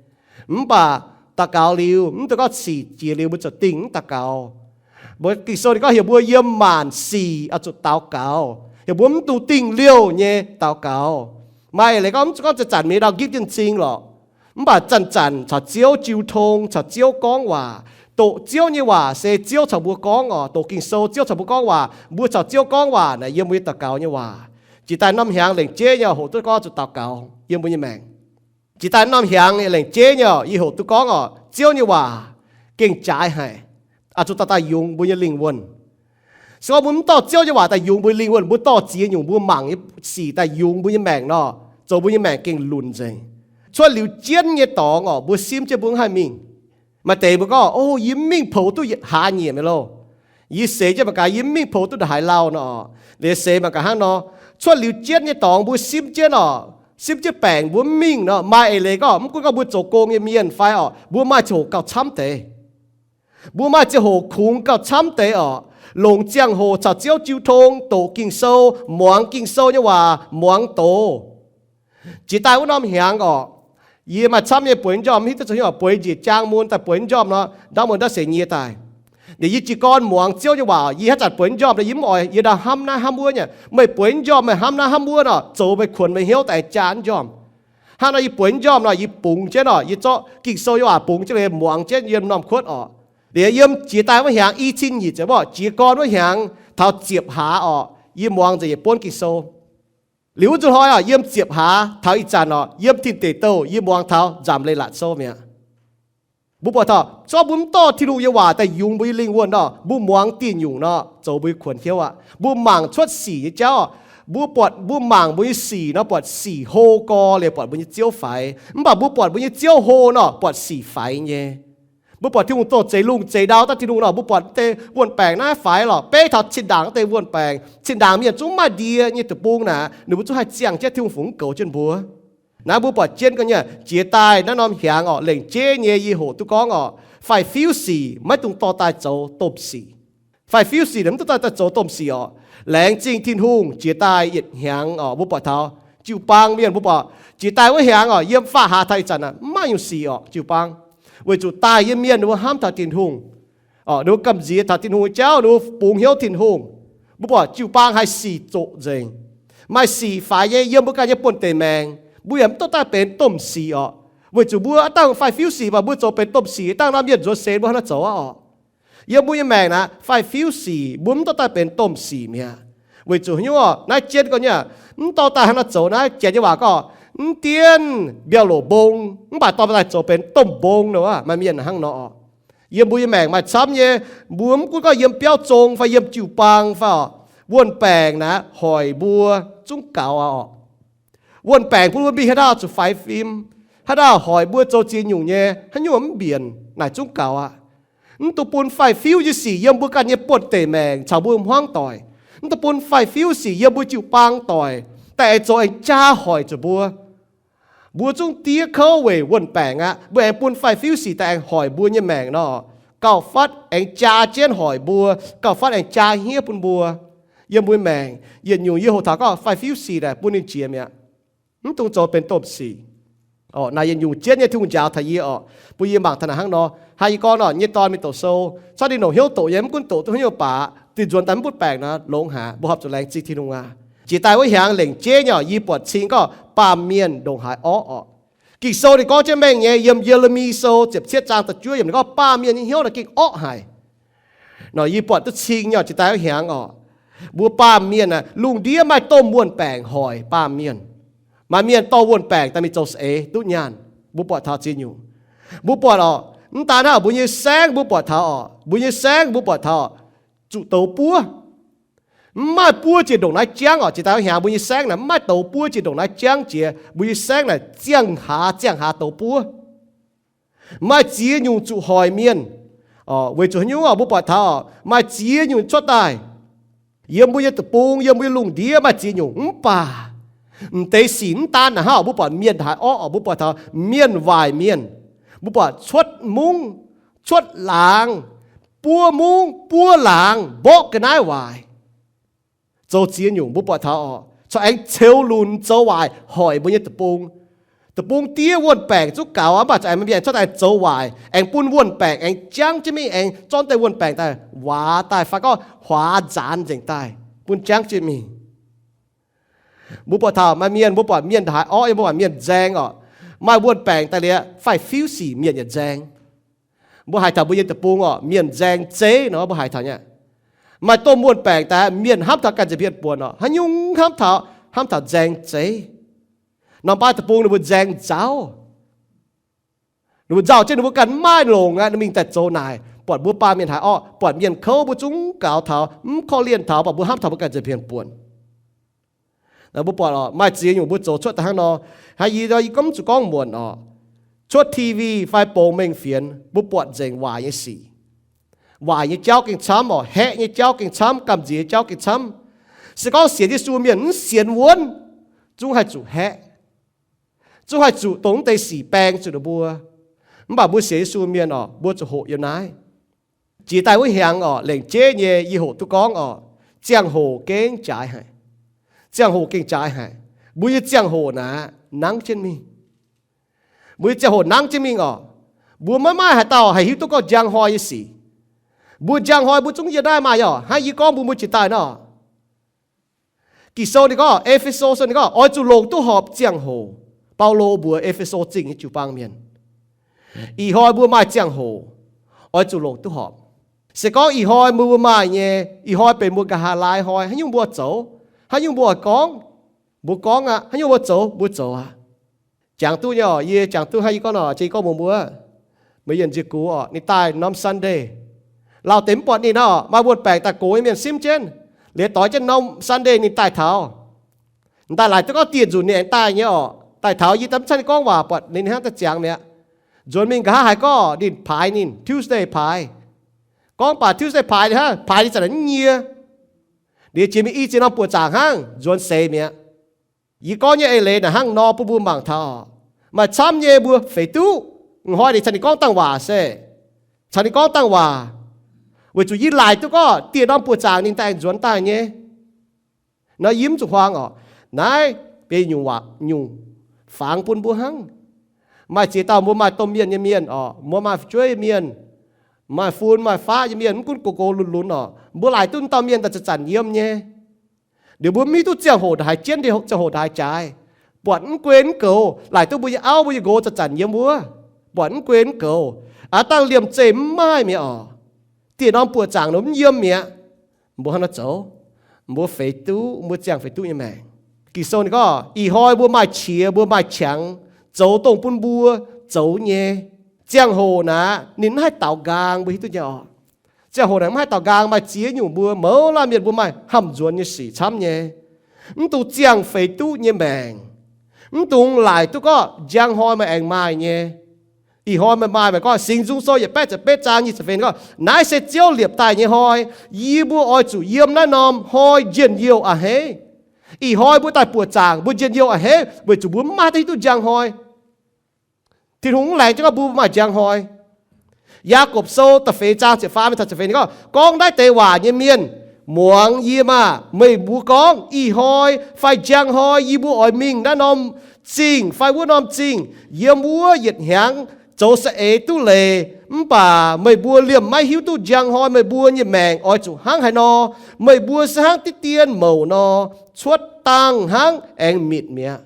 Mv baac daux gaux liuz, mv dungx gorngv sic jiex liuz mbuo ziouc dingh mv daux gaux. Mbuo Ging-Sou ninh gorngv heuc mbuo yiem maanc sic oix zuqc daux gaux, heuc mbuo mv dungx dingh liouh nyei daux gaux. Maaih eix leiz gorngv mv zuqc gorngv zanc-zanc mingh ndau nqipv jienv m'zing lorqc. Mv baac zanc-zanc caux Ziouv jiu tong, caux Ziouv gorngv waac, doqc Ziouv nyei waac se Ziouv caux mbuo gorngv oc, doqc Ging-Sou Ziouv caux mbuo gorngv waac, mbuo caux Ziouv gorngv waac naaic yiem mbuo nyei daux gaux nyei waac. Jiex daaih norm hnyangx lengc jeiv nyei hoqc duqv gorngv zuqc daux gaux yiem mbuo nyei maengc. Jiex daaih norm hnyangx lengc jeiv nyei yie hoqc duqv gorngv oc, Ziouv nyei waac gengh jaaix haic, oix zuqc dorh daaih yungz mbuo nyei lingh wuonh. Se gorngv mbuo mv dorh Ziouv nyei waac daaih yungz mbuo nyei lingh wuonh, mbuo dorh ziex nyungc mbuo mangc nyei sic daaih yungz mbuo nyei maengc nor, zoux mbuo nyei maengc gengh lunc nzengc. Cuotv liuz jienv nyei dorngx oc, mbuo simv jienv mbuo mv haih mingh. Maaih deix mbuo gorngv, O, yie mv mingh poux duqv hlaax nyieqc mi'aqv loh. Yie seix jienv mangc gaax, yie mv mingh poux duqv ndongc haaix lauh nor. Liuz seix mangc gaax hnangv nor, cuotv liuz jienv nyei dorngx mbuo simv jienv oc, simv jienv baengc mbuo mv mingh nor, maaih eix leiz gorngv mv gunv gorngv mbuo zoux gong nyei mienh fai oc, mbuo maaih ziangh hoc gauh camv deix. Mbuo maaih ziangh hoc kungx gauh camv deix oc, longc ziangh hoc caux Ziouv jiu tong, doqc Ging-Sou, muangx Ging-Sou nyei waac, muangx doz. Jiex daaih wuov norm hnyangx oc, yie maaih camv nyei bueix njormh, mv hiuv duqv zoux hnyouv bueix njiec jaang mun daaih bueix njormh nor, ndamv mun ndamv seix nyie daaih. Liuz yie jiez gorn muangx Ziouv nyei waac, yie haaix zanc bueix njormh nor, yie mv oix yie ndau hnamv naaiv hnamv wuov nyei. Meih bueix njormh meih hnamv naaiv hnamv wuov nor, zoux meih kuonx meih hnyouv daaih aengx jaa njormh. Hnangv nor yie bueix njormh nor, yie bungx jienv oc, yie zorqv Ging-Sou nyei waac bungx jienv liuz muangx jienv yiem norm kuotv oc. Liuz yiem jiex daaih wuov hnyangx i cin nyic ziepc oc, jiex gorn wuov hnyangx taux ziepc hlaax oc, yie muangx nzengc yietc buonv Ging-Sou. Liuz wuov nzunc hnoi oc, yiem ziepc hlaax taux ih zanc oc, yiem Tin Deic Douh yie muangx taux Nzamc Leiz-Latc Sou mi'aqv. Mbuo buatc taux, zorqv mbuo mv dorh Tin-Hungh nyei waac daaih yungz mbuo nyei lingh wuonh nor, mbuo muangx dieh nyungc nor, zoux mbuo nyei kuonx hnyouv aqv. Mbuo mangc cuotv sic nyei jauv, mbuo buatc, mbuo mangc mbuo nyei sic nor, buatc sic hlo gorx liuz buatc mbuo nyei Ziouv faix. Mv baac mbuo buatc mbuo nyei Ziouv hlo nor, buatc sic faix nyei. Mbuo buatc Tin-Hungh dongh zeix lungh zeix ndau daaih Tin-Hungh nor, mbuo buatc deix wuon-baengc naaiv faix lorqc, beiv taux cin-ndaangc deix wuon-baengc, cin-ndaangc mienh zungv maaih ndie nyei deic-bung naaic, ninh mbuo zungv haih ziangh jienv Tin-Hungh fungx mv goux jienv mbuo. Naaiv mbuo buatc jienv ga'nyiec jiex daaih naaiv norm hiaangx oc, lengc jeiv nyei yie hoqc duqv gorngv oc, faix-fiuv sic maiv dungx dorh daaih zoux domh sic. Faix-fiuv sic mv dungx dorh daaih zoux domh sic oc. Laengz zingh Tin-Hungh, jiex daaih yietc hnyangx oc, mbuo buatc taux jiu-baang mienh, mbuo buatc jiex daaih wuov hnyangx oc, yiem faam hlaax taux ih zanc aac, mv maaih nyungc sic oc, jiu-baang. Weic zuqc daaih nyei mienh ninh mbuo hnamv taux Tin-Hungh, ninh mbuo gamh nziex taux Tin-Hungh nyei jauv, ninh mbuo bungx hnyouv Tin-Hungh. Mbuo buatc jiu-baang haih sic zoqc nzengc. Maaih sic faix nyei yiem mbuo ganh nyei buonv-deic maengc, mbuo yaac mv dungx daaih benx domh sic oc. Weic zuqc mbuo aav dangh faix-fiuv sic, mv baac mbuo zoux benx domh sic, dangh norm mienh nzuonx seix mbuo hnangv naaiv zoux aqv oc. Yiem mbuo nyei maengc naaic, faix-fiuv sic mbuo mv dorh daaih benx domh sic mi'aqv. Weic zuqc hnyouv naaiv jienv gorngv nyei, mv dorh daaih hnangv naaiv zoux naaiv, Janx nyei waac gorngv, mv dienv mbiauh loc mbong, mv baac dorh daaih zoux benx domh mbong nor, maaih mienh hnangv nor oc. Yiem mbuo nyei maengc maaih camv nyei, mbuo mv gunv gorngv yiem biauv zong fai yiem jiu-baang fai oc, wuon-baengc naaic hoic mbuo zungv gaux aqv oc. Wuon-baengc bun mbuo mingh haaix dauh zuqc faix fim, haaix dauh hoic mbuo zoux ziex nyungc nyei, haaix nyungc mv mbienc naaic zungv gaux aqv. Mv dungx bun faix-fiuv nyei sic yiem mbuo ganh nyei buonv-deic maengc caux mbuo hmuangv doic. Mv dungx bun faix-fiuv sic yiem mbuo jiu-baang doic, daaih aengx zoux aengx jaa hoic zuqc mbuo. Mbuo zungv diev kouv weic wuon-baengc aqv. Mbuo aengx bun faix-fiuv sic daaih aengx hoic mbuo nyei maengc nor, gauh fatv aengx jaa jienv hoic mbuo, gauh fatv aengx jaa hniev bun mbuo. Yiem mbuo maengc yietc nyungc yie hoqc taux gorngv faix-fiuv sic naaic bun ninh jiex mi'aqv. Mv dungx zoux benx domh sic. Naaic yietc nyungc jienv nyei Tin-Hungh njaaux taux yie oc, bun yie mangc taux naaic hnangv nor. Hnangv yie gorngv nor, nyei dorn mingh doqc sou, cuotv ninh longc hnyouv doqc nyei, mv gunv doqc duqv haaix nyungc baac, dinh nzuonx daaih mv butv baengc nor, longx haic. Mbuo horpc zuqc laengz zingh Tin-Hungh aqv. Jiex daaih wuov hnyangx lengc jeiv nyei oc, yie buatc cing gorngv baamh mienh ndongc haaix orqv oc. Ging-Sou ninh gorngv jienv mengh nyei, yiem Ye^le^mi Sou ziepc cietv zaang da'juov yiemc ninh gorngv baamh mienh nyei hnyouv naaic gengh orqv haic. Nor yie buatc duqv cing nyei oc, jiex daaih wuov hnyangx oc, mbuo baamh mienh aah, lungh ndiev maaih domh wuon-baengc hoic baamh mienh. Maaih mienh dorh wuon-baengc daaih mingh zoux saeng-eix duqv nyaanh. Mbuo buatc taux ziex nyungc. Mbuo buatc oc, mv daan hnangv mbuo nyei saengv mbuo buatc taux oc, mbuo nyei saengv mbuo buatc taux oc, zuqc douz buov. Mv maaih buov jiex ndongc naaiv jangv oc. Jiex daaih hnyangx mbuo nyei saengv naaic mv maaih douz buov jiex ndongc naaiv jangv jiex, mbuo nyei saengv naaic ziangh hlaax ziangh hlaax douz buov. Maaih ziex nyungc zuqc hoic mienh. Weic zuqc haaix nyungc oc, mbuo buatc taux maaih ziex nyungc cuotv daaih yiem mbuo nyei deic-bung, yiem mbuo nyei lungh ndiev maaih ziex nyungc. Mv baac m'deix sic mv daan naaic hnangv oc, mbuo buatc mienh haaix orqv oc, mbuo buatc taux mienh waaic mienh, mbuo buatc cuotv mungv, cuotv laangz, buov mungv, buov laangz, mborqv ga'naaiv waaic. Zoux ziex nyungc mbuo buatc taux oc, corc aengx ceux lunx zoux waaic hoic mbuo nyei deic-bung. Deic-bung diev wuonh baengc zungv gaux, mv baac corc aengx maaih mienh cuotv daaih zoux waaic, aengx bun wuonh baengc aengx jangv jienv mingh, aengx zorqv deix wuonh baengc daaih waac daaih fai gorngv huaax nzaanx nzengc daaih bun jangv jienv mingh. Mbuo buatc taux maaih mienh, mbuo buatc mienh haaix orqv, mbuo buatc mienh nzaeng oc, maaih wuonh baengc daaih liuz faix-fiuv sic mienh yietc nzaeng. Mbuo haiz taux mbuo nyei deic-bung oc, mienh nzaeng zeiv nor, mbuo haiz taux nyei. Maaih domh wuonh baengc daaih mienh hnamv taux ganh ziepc hmien buonc oc, haaix nyungc hnamv taux, hnamv taux nzaeng zeiv. Norm baav deic-bung ninh mbuo nzaeng nzauv. Ninh mbuo nzauh jienv ninh mbuo ganh maiv longc aqv, ninh mingh daaih zoux naaic. Buatc mbuo baamh mienh haaix orqv, buatc mienh kouv mbuo zungv gaux taux, mv korv-lienh taux, buatc mbuo hnamv taux mbuo ganh ziepc hmien buonc. Mbuo buatc oc, maaih ziex nyungc mbuo zoux cuotv daaih hnangv nor. Hnangv yie, yie gorngv mv zuqc gorngv muonc oc. Cuotv T V fai bongx mengh fienx, mbuo buatc nzengc waaic nyei sic. Waaic nyei jauv gengh camv oc, haeqv nyei jauv gengh camv, gamh nziex nyei jauv gengh camv. Se gorngv sienx Yesu mienh mv sienx wuonv, zungv haih zuqc haeqv, zungv haih zuqc dongh mv deix sic baeng zuqc ninh mbuo. Mv baac mbuo sienx Yesu mienh oc, mbuo zuqc hoqc yiem naaiv. Jiex daaih wuov hnyangx oc, lengc jeiv nyei yie hoqc duqv gorngv oc, ziangh hoc gengh jaaix haic. Ziangh hoc gengh jaaix haic. Mbuo nyei ziangh hoc naaic nangv jienv mingh. Mbuo nyei ziangh hoc nangv jienv mingh oc. Mbuo maiv maaih haaix dauh haih hiuv duqv gorngv njang hnoi nyei sic. Mbuo njang hnoi mbuo zungv yiem naaiv maaih oc. Hnangv yie gorngv mbuo mbuo jiex daaih nor, Ging-Sou ninh gorngv, E^fe^so Sou ninh gorngv, oix zuqc longc duqv horpc ziangh hoc. Baulo mbuox E^fe^so Zingh nyei jiu-baang mienh, ih hnoi mbuo maaih ziangh hoc, oix zuqc longc duqv horpc. Se gorngv ih hnoi mbuo, mbuo maaih nyei, ih hnoi benx mbuo nqa'haav laai hnoi, haaix nyungc mbuo zoux, haaix nyungc mbuo oix gorngv, mbuo gorngv aqv. Haaix nyungc mbuo zoux, mbuo zoux aqv. Jangx duqv nyei oc, yie jangx duqv hnangv yie gorngv nor, jiex gorngv mbuox mbuo, meih Yienh Nzie Gux oc, ninh daaih norm Sunday. Lauh deix mv buatc ninh oc, maaih wuonh baengc daaih gox nyei mienh simv jienv, liuz doix jienv norm Sunday ninh daaih taux. Daaih laaic duqv gorngv dieh nzunc ninh aengx daaih nyei oc. Daaih taux yie daaih mv cangv ninh gorngv waac, buatc ninh hnangv daaih ziangx mi'aqv. Nzuonx mingh nqa'haav haiz gorngv ninh paaix ninh, Tuesday paaix. Gorngv baac Tuesday paaix ninh hnangv, paaix ninh zanc naaic mv nyie. Liuz jiex mingh i ziex norm buoqc zaangc hnangv, nzuonx seix mi'aqv. Yie gorngv nyei eix leiz naaic hnangv nor bun mbuo mangc taux, maaih camv nyei mbuo feix duqv. Ih hnoi ninh caux ninh gorngv dangh waac se, caux ninh gorngv dangh waac, weic zuqc yie laaic duqv gorngv dieh norm buoqc zaangc ninh daaih aengx nzuonx daaih nyei. Nor yie mv zuqc huaang oc. Naaiv benx nyungc waac nyungc fangx bun mbuo hnangv. Maaih ziex dauh mbuo maaih domh mienh nyei mienh oc, mbuo maaih fu'jueiv mienh, maaih fun maaih faqv nyei mienh, mv gunv gox gox lunx lunx oc, mbuo laaic duqv dauh mienh daaih zanc-zanc yiem nyei. Liuz mbuo mv hiuv duqv ziangh hoc ndongc haaix jienv, ziangh hoc ndongc haaix jaaix. Buatc mv guei mv goux, laaic duqv mbuo nyei auv mbuo nyei nqox zanc-zanc yiem wuov, buatc mv guei mv goux. Aav dangh liemh zeih mv maaih mi'aqv oc. Dieh norm buoqc zaangc nor mv yiem mi'aqv. Mbuo hnangv nor zoux, mbuo feix duqv, mbuo ziangh feix duqv nyei maengc. Ging-Sou ninh gorngv, ih hnoi mbuo maaih qiex, mbuo maaih qangx, zoux dongh bun mbuo zoux nyei. Ziangh hoc naaic ninh mv haih daaux nqaang, mbuo hiuv duqv nyei oc. Ziangh hoc naaic mv haih daaux nqaang, maaih ziex nyungc mbuo mouz laanh mienh mbuo maaih hnamv nzuonx nyei sic camv nyei. Mv dungx ziangh feix duqv nyei maengc. Mv dungx laaic duqv gorngv njang hnoi meih aengx maaih nyei. Ih hnoi meih maaih, meih gorngv Singx Nzung Sou yietc baeqv ziepc betv zaang nyic ziepc feix gorngv, naaiv se Ziouv liepc daaih nyei hnoi. Yie mbuo oix zuqc yiem naaiv norm hnoi njien-youh a'hneiv. Ih hnoi mbuo daaih buoqc zaangc, mbuo njien-youh a'hneiv weic zuqc mbuo mv maaih daaih hiuv duqv njang hnoi. Tin-Hungh mv laengz jienv gorngv mbuo maaih njang hnoi. Yaagorpc Sou da'feix zaang ziepc faam mingh taux ziepc feix ninh gorngv, gorngv naaiv deix waac nyei mienh, muangx yie maah! Meih mbuo gorngv, ih hnoi fai njang hnoi yie mbuo oix mingh naaiv norm zingh fai wuov norm zingh, yiem wuov yietc hnyangx zoux saeng-eix duqv leiz. Mv baac meih mbuo liemh maiv hiuv duqv njang hnoi meih mbuo nyei maengc oix zuqc hnangv haaix nor. Meih mbuo se hnangv diqv dien mouc nor, cuotv dangh hnangv aengx mitc mi'aqv.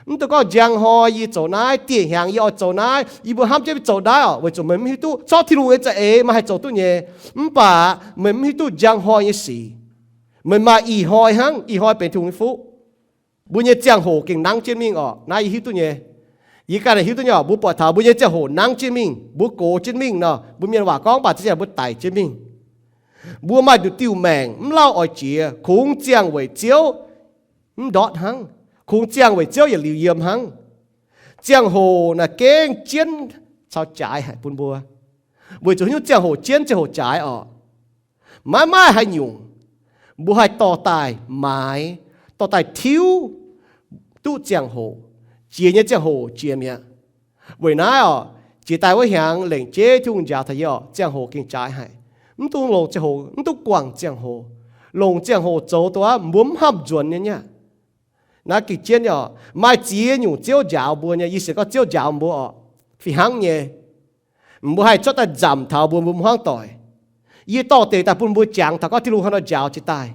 Mv dungx gorngv njang hnoi yie zoux naaiv, dieh hnyangx yie oix zoux naaiv, yie mbuo hnamv jienv mingh zoux naaiv oc, weic zuqc meih mv hiuv duqv corc Tin-Hungh nyei za'eix maaih haih zoux duqv nyei. Mv baac meih mv hiuv duqv njang hnoi nyei sic. Meih maaih ih hnoi hnangv, ih hnoi benx Tin-Hungh nyei fuqv. Mbuo nyei ziangh hoc gengh nangv jienv mingh oc. Naaiv yie hiuv duqv nyei. Yie ganh hiuv duqv nyei oc. Mbuo buatc taux mbuo nyei ziangh hoc nangv jienv mingh, mbuo gox jienv mingh nor, mbuo mienh waac gorngv baac za'gengh mbuo daic jienv mingh. Mbuo maaih nduqc diuh maengc mv lauh oix jiex, kungx ziangh weic Ziouv mv ndortv hnangv, kungx ziangh weic Ziouv yietc liuz yiem hnangv. Ziangh hoc naaic gengh jienv caux jaaix haic bun mbuo, weic zuqc haaix nyungc ziangh hoc jienv ziangh hoc jaaix orqc? Maiv maaih haaix nyungc. Mbuo haih dorh daaih maaiz, dorh daaih tiuv duqv ziangh hoc, jiex nyei ziangh hoc jiex mi'aqv. Weic naaiv orqc, jiex daaih wuov hnyangx lengc jeiv Tin-Hungh njaaux taux yie orqc, ziangh hoc gengh jaaix haic. Mv dungx longc ziangh hoc, mv dungx guangc ziangh hoc. Longc ziangh hoc zoux dongh aqv, mbuo mv hnamv nzuonx nyei nyei aqv. Naaiv gengh jienv nyei orqc, maaih ziex nyungc Ziouv njaaux mbuo nyei. Yie sienx gorngv Ziouv njaaux mbuo orqc, fih hnangv nyei. Mbuo haih cuotv daaih nzamc taux mbuo, mbuo mv hmuangv doic. Yie dorh deix daaih bun mbuo jangx taux gorngv Tin-Hungh haaix nor njaaux jiex daaih.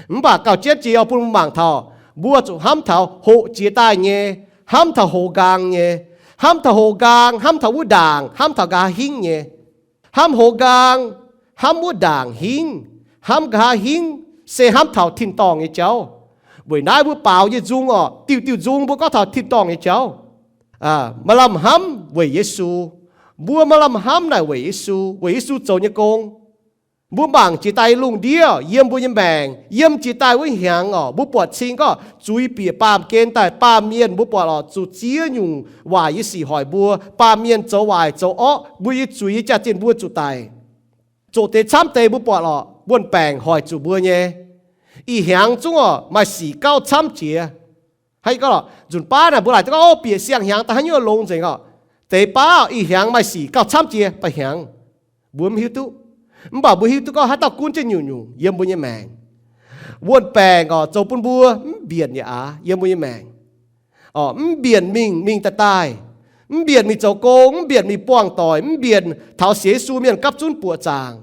Mv baac gauh jienv jiex oix bun mbuo mangc taux, mbuo zuqc hnamv taux hoqc jiex daaih nyei, hnamv taux hoz nqaang nyei, hnamv taux hoz nqaang, hnamv taux wuov ndaangc, hnamv taux nqa'haav hingv nyei. Hnamv hoz nqaang, hnamv wuov ndaangc hingv, hnamv nqa'haav hingv, se hnamv taux tin-dorngh nyei jauv. Weic naaiv mbuo baaux nyei nzung orqc, diuh diuh nzung mbuo gorngv taux tin-dorngh nyei jauv. Maaih lamh hnamv weic Yesu. Mbuo maaih lamh hnamv naaic weic Yesu, weic Yesu zoux nyei gong. Mbuo mangc jiex daaih lungh ndiev, yiem mbuo nyei maengc, yiem jiex daaih wuov hnyangx orqc, mbuo buatc cing gorngv zuiz bieqc baamh gen daaih, baamh mienh mbuo buatc orqc, zuqc ziex nyungc waaic yie sic hoic mbuo. Baamh mienh zoux waaic zoux orqv, mbuo nyei zuiz nyei jaax-zinh mbuo zuqc daic. Zoqc deix camv deix mbuo buatc orqc, wuon-baengc hoic zuqc mbuo nyei. Ih hnyangx zungv orqc, maaih sic gauh camv jiex. Hnangv gorngv nzunc baav naaic mbuo laaic duqv gorngv, o, bieqc siang-hnyangx daaih haaix nyungc longx nzengc orqc. Deix baav ih hnyangx maaih sic gauh camv jiex mba'hnyangx, mbuo mv hiuv duqv. Mv baac mbuo hiuv duqv gorngv haaix dauh gunv jienv nyungc-nyungc yiem mbuo nyei maengc. Wuon-baengc orqc, zoux bun mbuo mv mbienc yaac aav yiem mbuo nyei maengc. Orqc, mv mbienc mingh mingh daaih daaih, mv mbienc mingh zoux gong, mv mbienc mingh buangh doic, mv mbienc taux sienx Yesu mienh gapv zunv buoqc zaangc.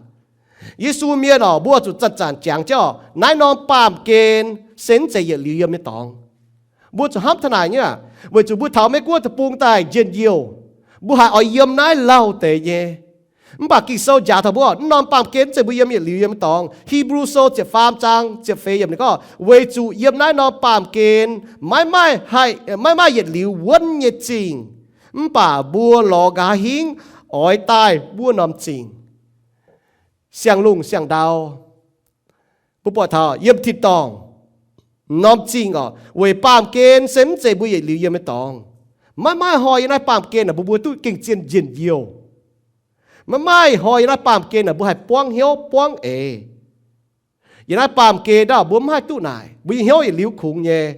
Yesu mienh orqc, mbuo zuqc zanc-zanc jangx jienv orqc, naaiv norm baamh gen se mv zeiz yietc liuz yiem nyei dorngx. Mbuo zuqc hnamv taux naaic nyei aqv, weic zuqc mbuo taux Meiv Guoqv deic-bung daaih njien-youh, mbuo haiz oix yiem naaiv lauh deix nyei. Mv baac Ging-Sou njaaux taux mbuo, naaiv norm baamh gen mv zeiz mbuo yiem yietc liuz yiem nyei dorngx. Hipv^lu Sou ziepc faam zaang ziepc feix yiemc ninh gorngv, weic zuqc yiem naaiv norm baamh gen maiv maaih, maiv maaih yietc liuz wuonv nyei zingh, mv baac mbuo lorz nqa'haav hingv oix daaih wuov norm zingh, siang-lungh siang-ndau. Mbuo buatc taux yiem tin-dorngh norm zingh orqc, weic baamh gen se mv zeiz mbuo yietc liuz yiem nyei dorngx. Maiv maaih hnoi yiem naaiv baamh gen naaic mbuo, mbuo duqv gengh zien njien-youh. Maiv maaih hnoi yiem naaiv baamh gen naaic mbuo haih buangv hnyouv buangv eix. Yiem naaiv baamh gen naaic mbuo mv haih duqv naaic, mbuo nyei hnyouv yietc liuz kungx nyei.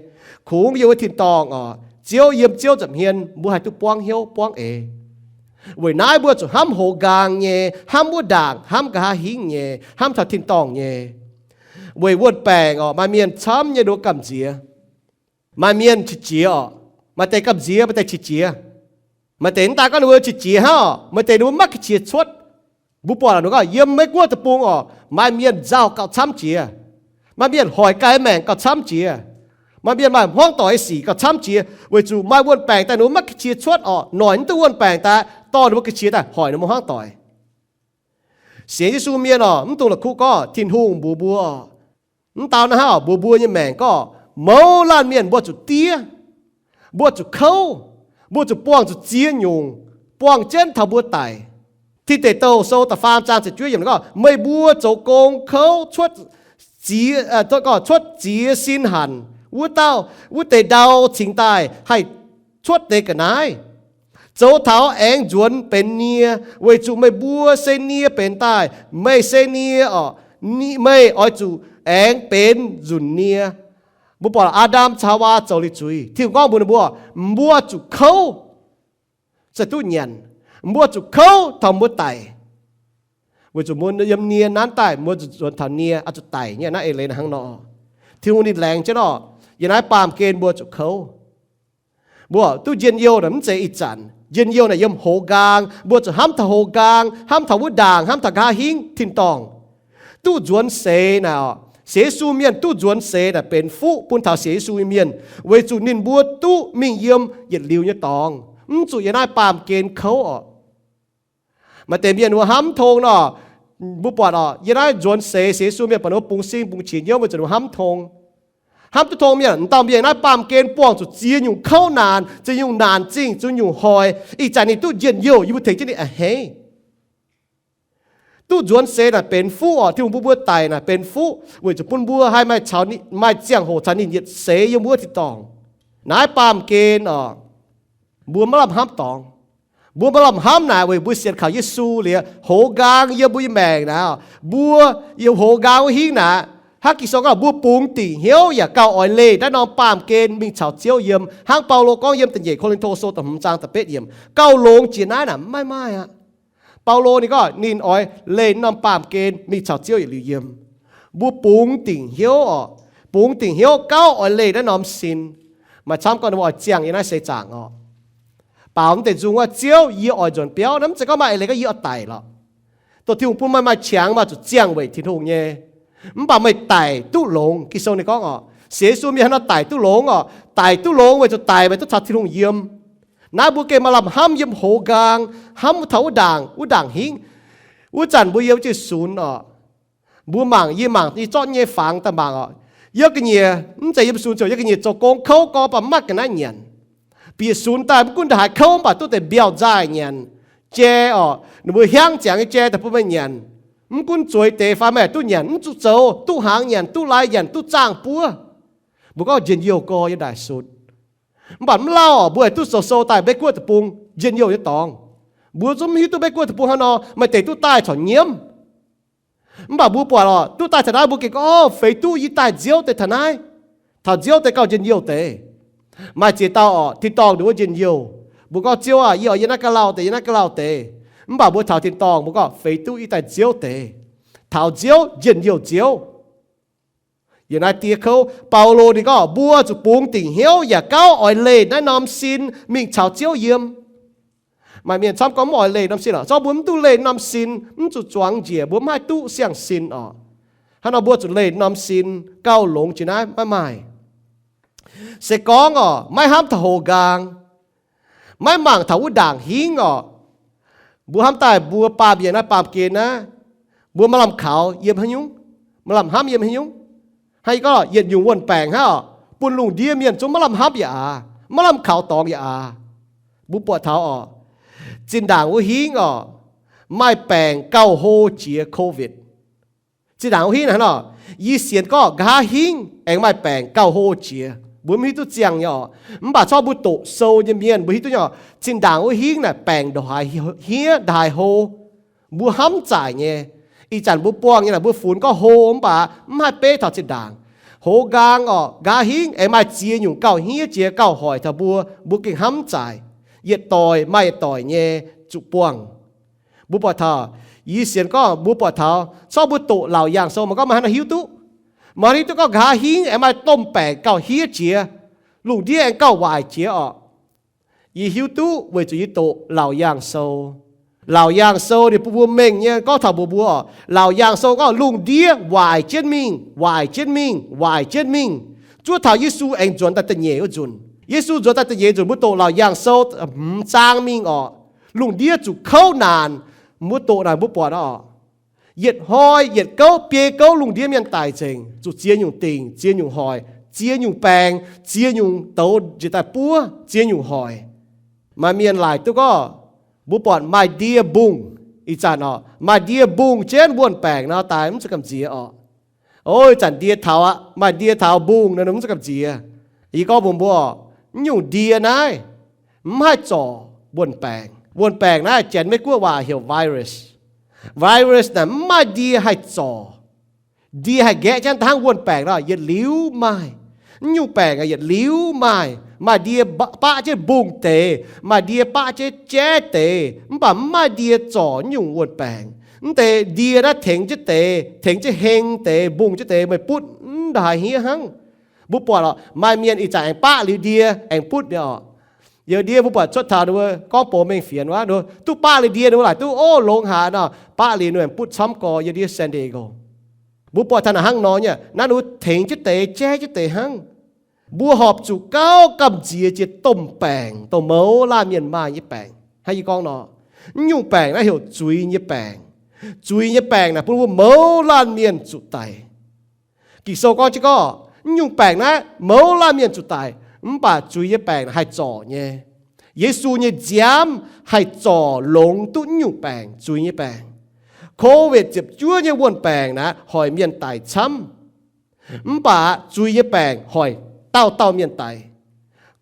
Kungx yiem wuov tin-dorngh orqc, Ziouv yiem Ziouv nza'hmien mbuo haih duqv buangv hnyouv buangv eix. Weic naaiv mbuo zuqc hnamv hoz nqaang nyei, hnamv wuov ndaangc, hnamv nqa'haav hingv nyei, hnamv taux tin-dorngh nyei. Weic wuon-baengc orqc, maaih mienh camv nyei nduov gamh nziex. Maaih mienh qiex jiez orqc, maaih deix gamh nziex, maaih deix qiex jiez. Maaih deix mv daaih gorngv ninh mbuo qiex jiez hnangv orqc, maaih deix ninh mbuo maiv gaengh qiex cuotv. Mbuo buatc la'hnungv gorngv yiem Meiv Guoqv deic-bung orqc, maaih mienh nzauh gauh camv jiex. Maaih mienh hoic ganh maiv maengc gauh camv jiex. Maaih mienh maaih hmuangv doic nyei sic gauh camv jiex, weic zuqc maaih wuon-baengc daaih ninh mbuo maiv gaengh qiex cuotv orqc, noic mv duqv wuon-baengc daaih dorh ninh mbuo ga'qiex daaih hoic ninh mbuo hmuangv doic. Sienx Yesu mienh orqc, mv dungx la'kuqv gorngv Tin-Hungh mbuox mbuo orqc, mv dau naaiv hnangv orqc, mbuox mbuo nyei maengc gorngv mouz laanh mienh mbuo zuqc diev, mbuo zuqc kouv, mbuo zuqc buangh zuqc ziex nyungc, buangh jienv taux mbuo daic. Tin Deic Douh Sou da'faam zaang ziepc juov yiemc gorngv, meih mbuo zoux gong kouv cuotv ziex, cuotv ziex sin hanc wuov dauh, wuov deix ndau cingx daaih haih cuotv deix ga'naaiv, zoux taux aengx nzuonx benx nie, weic zuqc meih mbuo se nie benx daaih. Meih se nie orqc, meih oix zuqc aengx benx nzunc nie. Mbuo buatc Aa^ndam caux Haawaa zoux liuz zuiz, Tin-Hungh gorngv mbuox ninh mbuo, mbuo zuqc kouv, se duqv nyanc, mbuo zuqc kouv taux mbuo daic. Weic zuqc mbuo yiem nie nanv daaih, mbuo zuqc nzuonx taux nie, oix zuqc daic nyei. Naaiv eix leiz hnangv nor. Tin-Hungh ninh laengz jienv orqc, yiem naaiv baamh gen mbuo zuqc kouv. Mbuo duqv njien-youh naaic mv zeiz ih zanc. Njien-youh naaic yiem hoz nqaang. Mbuo zuqc hnamv taux hoz nqaang, hnamv taux wuov ndaangc, hnamv taux nqa'haav hingv tin-dorngh. Duqv nzuonx seix naaic orqc, sienx Yesu mienh duqv nzuonx seix naaic benx fuqv bun taux sienx Yesu nyei mienh, weic zuqc ninh mbuo duqv mingh yiem yietc liuz nyei dorngx, mv zuqc yiem naaiv baamh gen kouv orqc. Maaih deix mienh ninh mbuo hnamv mv tong nor, mbuo buatc orqc, yiem naaiv nzuonx seix sienx Yesu mienh buatc ninh mbuo bungx sing bungx qiex hnyouv weic zuqc ninh mbuo hnamv mv tong. Hnamv duqv tong mienh, m'dauh mienh naaiv baamh gen buangh zuqc ziex nyungc kouv naanc, ziex nyungc naanc zingh, ziex nyungc hoic, ih zanc ninh duqv njien-youh, yie mbuo tengx jienv ninh a'hneiv. duqv nzuonx seix naaic benx fuqv oc. Tin-Hungh bun mbuo daic naaic benx fuqv weic zuqc bun mbuo haih maaih ziangh hoc caux ninh yietc seix yiem wuov tin-dorngh. Naaiv baamh gen oc, mbuo maiv lamh hnamv dorngx. Mbuo maiv lamh hnamv naaic weic mbuo sienx kaux Yesu liuz, hoz nqaang yiem mbuo nyei maengc naaic, mbuo yiem hoz nqaang wuov hingv naaic, hnangv Ging-Sou gorngv mbuo bungx dingc hnyouv yaac gauh oix leih naaiv norm baamh gen mingh caux Ziouv yiem, hnangv Baulo gorngv yiem da'nyeic Ko^lin^to Sou da'hmz zaang da'betv yiemc, gauh longx jiex naaiv naaic maiv maaih aqv. Baulo ninh gorngv ninh oix leih norm baamh gen mingh caux Ziouv yietc liuz yiem. Mbuo bungx dingc hnyouv oc, bungx dingc hnyouv gauh oix leih naaiv norm sin. Maaih camv gorngv ninh mbuo oix ziangh yiem naaiv seix zaangc oc, baaux mv deix nzung wuov, Ziouv, yie oix nzuonx biauv. Naaiv mv zeiz gorngv maaih eix leiz gorngv yie oix daic lorqc. Dongh Tin-Hungh bun meih maaih qangx, meih zuqc ziangh weic Tin-Hungh nyei. Mv baac meih daic duqv longx. Ging-Sou ninh gorngv oc, sienx Yesu mienh hnangv nor daic duqv longx oc. Daic duqv longx weic zuqc daic meih duqv caux Tin-Hungh yiem. Naaiv mbuo gengh maaih lamh hnamv yiem hoz nqaang, hnamv taux wuov ndaangc, wuov ndaangc hingv. Wuov zanc mbuo yiem jienv sunx oc, mbuo mangc, yie mangc, yie zorqv nyei fangx daaih mangc oc. Yie ga'nyiec mv zeiz yiem sunx ziouc yie ga'nyiec zoux gong kouv gorngv baac mv maaih ga'naaiv nyanc. Bieqc sunx daaih mv gunv ndongc haaix kouv mv baac duqv deix mbiauh nzaaih nyanc. Jai oc, ninh mbuo hiaangv ziangx nyei jai daaih bun meih nyanc. Mv gunv zueiz deix fai meih duqv nyanc, mv zuqc zoux, duqv hnaangx nyanc, duqv lai nyanc, duqv zaangh buov. Mbuo gorngv njien-youh gorx yiem naaic sutc. Mv baac mv lauh oc, mbuo haih duqv zoux sou daaih Meiv Guoqv deic-bung njien-youh nyei dorngx. Mbuo zungv mv hiuv duqv Meiv Guoqv deic-bung hnangv nor maaih deix duqv daaih corc nyiemv. Mv baac mbuo buatc oc, duqv daaih taux naaiv mbuo gengh gorngv, Orv, feix duqv yie daaih nziouv deix taux naaiv. Taux nziouv deix gauh njien-youh deix. Maaih ziex dauh oc, tin-dorngh ninh wuov njien-youh. Mbuo gorngv, Ziouv aah, yie oix yiem naaiv ga'lauh deix, yiem naaiv ga'lauh deix. Mv baac mbuo taux tin-dorngh mbuo gorngv, Feix duqv yie daaih nziouv deix. Taux nziouv njien-youh nziouv. Yiem naaiv diev kouv, Baulo ninh gorngv, mbuo zuqc bungx dingc hnyouv yaac gauh oix leih naaiv norm sin mingh caux Ziouv yiem. Maaih mienh camv gorngv mv oix leih norm sin oc. Zorqv mbuo mv duqv leih norm sin, mv zuqc zuangx njiec, mbuo mv haih duqv siang-sin oc. Hnangv nor mbuo zuqc leih norm sin gauh longx jiex naaiv maiv maaih. Se gorngv oc, maiv hnamv taux hoz nqaang, maiv mangc taux wuov ndaangc hingv oc, mbuo hnamv daaih mbuo baamh yieqc naaiv baamh gen naaiv, mbuo maaih lamh kaux yiem haaix nyungc, maaih lamh hnamv yiem haaix nyungc. Hnangv yie gorngv, yietc nyungc wuon-baengc hnangv oc, bun lungh ndiev mienh zungv maiv lamh hnamv yaac aax, maiv lamh kaux dorngx yaac aax. Mbuo buatc taux oc, zinh ndaangc wuov hingv oc, maaih baengc gauh hlo jiex COVID. Zinh ndaangc wuov hingv naaic hnangv nor, yie sienx gorngv nqa'haav hingv aengx maaih baengc gauh hlo jiex, mbuo mv hiuv duqv ziangh nyei oc. Mv baac corc mbuo doqc sou nyei mienh mbuo hiuv duqv nyei oc, zinh ndaangc wuov hingv naaic baengc ndongc haaix hniev ndongc haaix hlo, mbuo hnamv zaaic nyei. Ih zanc mbuo buangh nyei naaic mbuo funx gorngv hlo mv baac mv haih beiv taux zinh ndaangc. Hoz nqaang oc, nqa'haav hingv aengx maaih ziex nyungc gauh hniev jiex gauh hoic taux mbuo, mbuo gengh hnamv zaaic. Yietc doic maaih yietc doic nyei zuqc buangh. Mbuo buatc taux, yie sienx gorngv mbuo buatc taux corc mbuo doqc Laauc Yaangh Sou mangc gorngv maaih haaix nor hiuv duqv. Maaih hiuv duqv gorngv nqa'haav hingv aengx maaih domh baengc gauh hniev jiex, lungh ndiev aengx gauh waaic jiex oc. Yie hiuv duqv weic zuqc yie doqc Laauc Yaangh Sou. Laauc Yaangh Sou ninh bun mbuo mengh nyei gorngv taux mbuox mbuo oc, Laauc Yaangh Sou gorngv lungh ndiev waaic jienv mingh, waaic jienv mingh, waaic jienv mingh, zuov taux Yesu aengx nzuonx daaih da'nyeic wuov nzunc. Yesu nzuonx daaih da'nyeic nzunc, mbuo doqc Laauc Yaangh Sou hmz zaang mingh oc, lungh ndiev zuqc kouv naanc. Mbuo doqc naaic mbuo buatc oc, yietc hnoi yietc gouv biei gouv lungh ndiev mienh daic nzengc, zuqc ziex nyungc dingc, ziex nyungc hoic, ziex nyungc baengc, ziex nyungc douz njiec daaih buov, ziex nyungc hoic. Maaih mienh laaic duqv gorngv, mbuo buatc maaih ndie mbungh. Ih zanc oc, maaih ndie mbungh jienv wuon-baengc nor daaih mv zuqc gamh nziex oc. O, ih zanc ndie taux aqv, maaih ndie taux mbungh nor mv zuqc gamh nziex. Yie gorngv mbuox mbuo, mv nyungc ndie naaiv mv haih zorc wuon-baengc. Wuon-baengc naaiv Janx Meiv Guoqv waac heuc virus. Virus naaic mv maaih ndie haih zorc. Ndie haih nqaeqv jienv daaih hnangv wuon-baengc nor yietc liuz maaih. Mv nyungc baengc yietc liuz maaih. Maaih ndie baqv jienv mbungh deix, maaih ndie baqv jienv jaiv deix, mv baac mv maaih ndie zorc mv nyungc wuon-baengc. Mv deix ndie naaiv tengx jienv deix, tengx jienv heng deix, mbungh jienv deix, meih butv mv ndongc haaix hniev hnangv. Mbuo buatc oc, maaih mienh ih zanc aengx baqv liuz ndie aengx butv nyei oc. Youz ndie mbuo buatc cuotv taux ninh mbuo gorngv box mengh fienx wuov, ninh mbuo duqv baqv liuz ndie ninh mbuo laaic duqv, o, longx haaix nor, baqv liuz ninh mbuo aengx butv camv gorx yiem ndiev San Diego. Mbuo buatc taux naaic hnangv nor nyei, naaiv ninh mbuo tengx jienv deix, jaiv jienv deix hnangv. Mbuo horpc zuqc gauh gamh nziex jiex domh baengc dongh mouz laanh mienh maaih nyei baengc. Hnangv yie gorngv nor, mv nyungc baengc naaiv heuc zuiz nyei baengc. Zuiz nyei baengc naaic bun mbuo mouz laanh mienh zuqc daic. Ging-Sou gorngv jienv gorngv, mv nyungc baengc naaiv mouz laanh mienh zuqc daic, mv baac zuiz nyei baengc haih zorc nyei. Yesu nyei nziaamv haih zorc longx duqv mv nyungc baengc, zuiz nyei baengc. Covid ziepc juov nyei wuonh baengc naaiv hoic mienh daic camv. Mv baac zuiz nyei baengc hoic dauh dauh mienh daic.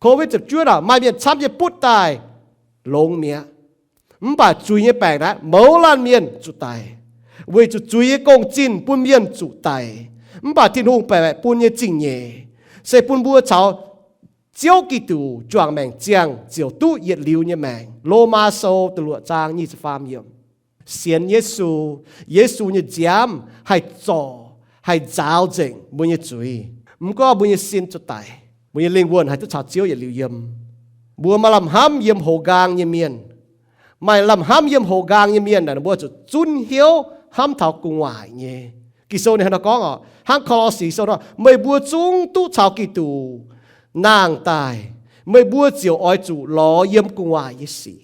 Covid ziepc juov naaic maaih mienh camv nyei butv daaih longx mi'aqv. Mv baac zuiz nyei baengc naaiv mouz laanh mienh zuqc daic, weic zuqc zuiz nyei gong-zinh bun mienh zuqc daic. Mv baac Tin-Hungh baeqc bun nyei zingh nyeic se bun mbuo caux Ziouv Giduc juangc maengc ziangh ziouc duqv yietc liuz nyei maengc. Lomaa Sou da'luoqc zaang nyic ziepc faam yiemc. Sienx Yesu, Yesu nyei nziaamv haih zorc, haih nzaaux nzengc mbuo nyei zuiz. Mv gorngv mbuo nyei sin zuqc daic, mbuo nyei lingh wuonh haih duqv caux Ziouv yietc liuz yiem. Mbuo maaih lamh hnamv yiem hoz nqaang nyei mienh. Maaih lamh hnamv yiem hoz nqaang nyei mienh naaic, mbuo zuqc zunv hnyouv hnamv taux gu'nguaaic nyei. Ging-Sou ninh hnangv naaiv gorngv oc, hnangv Ko^lo^si Sou nor, meih mbuo zungv duqv caux Giduc nangh daaih, meih mbuo ziouc oix zuqc lorz yiem gu'nguaaic nyei sic.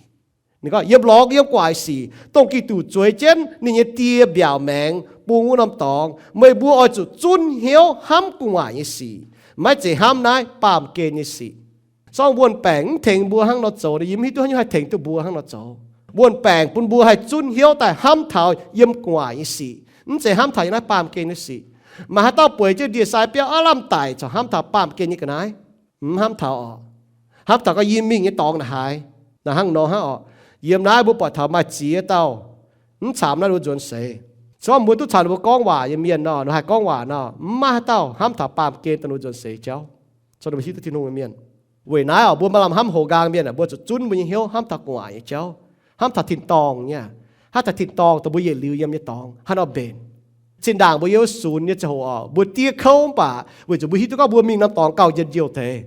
Ninh gorngv yiem lorz yiem gu'nguaaic sic, dongh Giduc zueiz jienv ninh nyei Die mbiaauc maengx bun wuov norm dorngx. Meih mbuo oix zuqc zunv hnyouv hnamv gu'nguaaic nyei sic, maiv zeiz hnamv naaiv baamh gen nyei sic. Sorng wuonh baengc mv tengx mbuo hnangv nor zoux, yie mv hiuv duqv haaix nyungc haih tengx duqv mbuo hnangv nor zoux. Wuonh baengc bun mbuo haih zunv hnyouv daaih hnamv taux yiem gu'nguaaic nyei sic, mv zeiz hnamv taux yiem naaiv baamh gen nyei sic. Maaih haaix dauh bueix jienv ndie-sai biauv aav lamh daic corc hnamv taux baamh gen nyei ga'naaiv? Mv hnamv taux oc. Hnamv taux gorngv yie mingh nyei dorngx naaic haaix, naaic hnangv nor hnangv oc. Yiem naaiv mbuo buatc taux maaih ziex dauh mv camv naaiv ninh mbuo nzuonx seix. Corc mbuo duqv caux ninh mbuo gorngv waac nyei mienh nor, ninh haih gorngv waac nor, mv maaih haaix dauh hnamv taux baamh gen daaih ninh mbuo nzuonx seix jauv. Corc ninh mbuo hiuv duqv Tin-Hungh nyei mienh. Weic naaiv oc, mbuo maaih lamh hnamv hoz nqaang mienh aah, mbuo zuqc zunv mbuo nyei hnyouv hnamv taux gu'nguaaic nyei jauv, hnamv taux tin-dorngh nyei, hnamv taux tin-dorngh dongh mbuo yietc liuz yiem nyei dorngx haaix nor mbenc. Zinh ndaangc mbuo Yesu nyei ziangh hoc oc, mbuo diev kouv mv baac weic zuqc mbuo hiuv duqv gorngv mbuo mingh norm dorngx gauh njien-youh deix.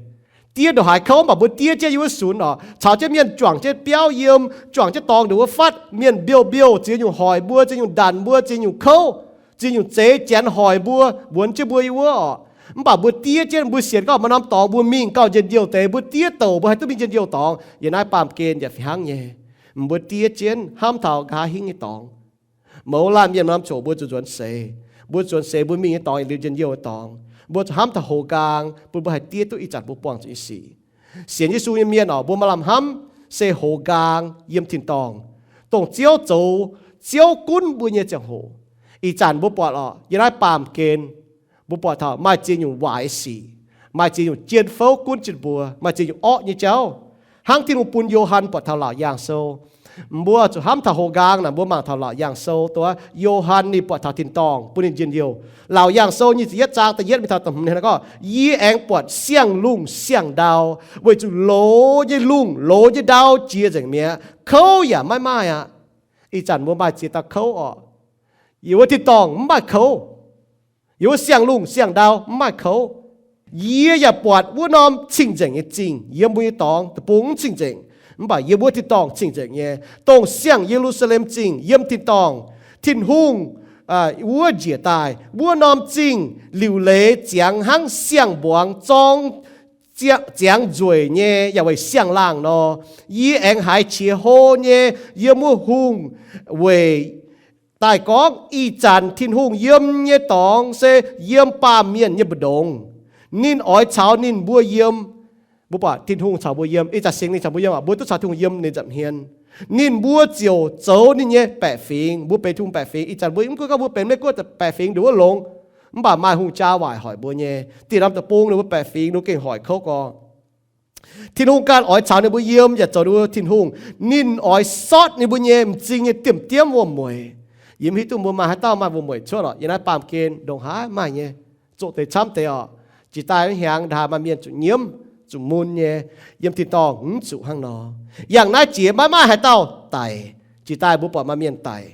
Diev ndongc haaix kouv mv baac mbuo diev jienv Yesu nor, caux jienv mienh juangc jienv biauv yiem, juangc jienv dorngx ndongc wuov fatv, mienh mbiouh mbiouh ziex nyungc hoic mbuo, ziex nyungc ndanc mbuo, ziex nyungc kouv, ziex nyungc zeix janx hoic mbuo, wuonx jienv mbuo yiem wuov oc. Mv baac mbuo diev jienv, mbuo sienx gorngv maaih norm dorngx mbuo mingh gauh njien-youh deix, mbuo diev douc mbuo haih duqv mingh njien-youh dorngx. Yiem naaiv baamh gen yaac fih hnangv nyei. Mbuo diev jienv hnamv taux nqa'haav hingv nyei dorngx. Mouz laanh mienh norm coc mbuo zuqc nzuonx seix. Mbuo zuqc nzuonx seix mbuo mingh nyei dorngx yietc liuz njien-youh nyei dorngx. Mbuo zuqc hnamv taux hoz nqaang bun mbuo haih diev duqv ih zanc mbuo buangh zuqc nyei sic. Sienx Yesu nyei mienh oc, mbuo maaih lamh hnamv se hoz nqaang yiem tin-dorngh, dongh Ziouv zoux, Ziouv gunv mbuo nyei ziangh hoc. Ih zanc mbuo buatc oc, yiem naaiv baamh gen mbuo buatc taux maaih ziex nyungc waaic sic, maaih ziex nyungc jien fouv gunv jienv mbuo, maaih ziex nyungc orqv nyei jauv. Hnangv Tin-Hungh bun Yo^han buatc taux Laauc Yaangh Sou. Mbuo zuqc hnamv taux hoz nqaang naaic, mbuo mangc taux Laauc Yaangh Sou dongh Yo^han ninh buatc taux tin-dorngh bun ninh njien-youh. Laauc Yaangh Sou nyic ziepc yietv zaang da'yietv mingh taux da'hmz hnangv naaiv gorngv, Yie aengx buatc siang-lungh siang-ndau, weic zuqc loz nyei lungh loz nyei ndau jiex nzengc mi'aqv, kouv yaac maiv maaih aqv. Ih zanc mbuo maaih ziex dauh kouv oc. Yie wuov tin-dorngh mv maaih kouv. Yie wuov siang-lungh siang-ndau mv maaih kouv. Yie yaac buatc wuov norm cing-nzengc nyei zingh yiem mbuo nyei dorngx, deic-bung mv cing-nzengc, mv baac yiem wuov tin-dorngh cing-nzengc nyei, dongh siang Ye^lu^saa^lem Zingh yiem tin-dorngh. Tin-Hungh wuov njiec daaih, wuov norm zingh liuc leiz ziangx hnangv siang-mbuangz zorng ziangx nzueic nyei yaac weic siang-laangh nor. Yie aengx haiz qiex hlo nyei yiem wuov hungh weic daaih gorngv, Ih zanc Tin-Hungh yiem nyei dorngx se yiem baamh mienh nyei mbu'ndongx. Ninh oix caux ninh mbuo yiem. Mbuo buatc Tin-Hungh caux mbuo yiem. Ih zanc Singx Lingh caux mbuo yiem, mbuo duqv caux Tin-Hungh yiem ninh nza'hmien. Ninh mbuo ziouc zoux ninh nyei baeqc fingx. Mbuo benx Tin-Hungh baeqc fingx. Ih zanc mbuo mv gunv gorngv mbuo benx Meiv Guoqv baeqc fingx nduov longx, mv baac maaih hungh jaa waaic hoic mbuo nyei. Dieh norm deic-bung ninh mbuo baeqc fingx ninh gengh hoic kouv gorx. Tin-Hungh ganh oix caux ninh mbuo yiem yaac zoux ninh mbuo Tin-Hungh. Ninh oix sortv ninh mbuo nyei m'zing nyei diemv-diemv wuom-mueic. Yie mv hiuv duqv mbuo maaih haaix dauh maaih wuom-mueic cuotv oc. Yiem naaiv baamh gen ndongc haaix maaih nyei. Zoqc deix camv deix oc. Jiex daaih mv hiaangx ndaaih maaih mienh zuqc nyiemv, zuqc mun nyei. Yiem tin-dorngh mv zuqc hnangv nor. Yangh naaiv jiex maiv maaih haaix dauh daic. Jiex daaih mbuo buatc maaih mienh daic.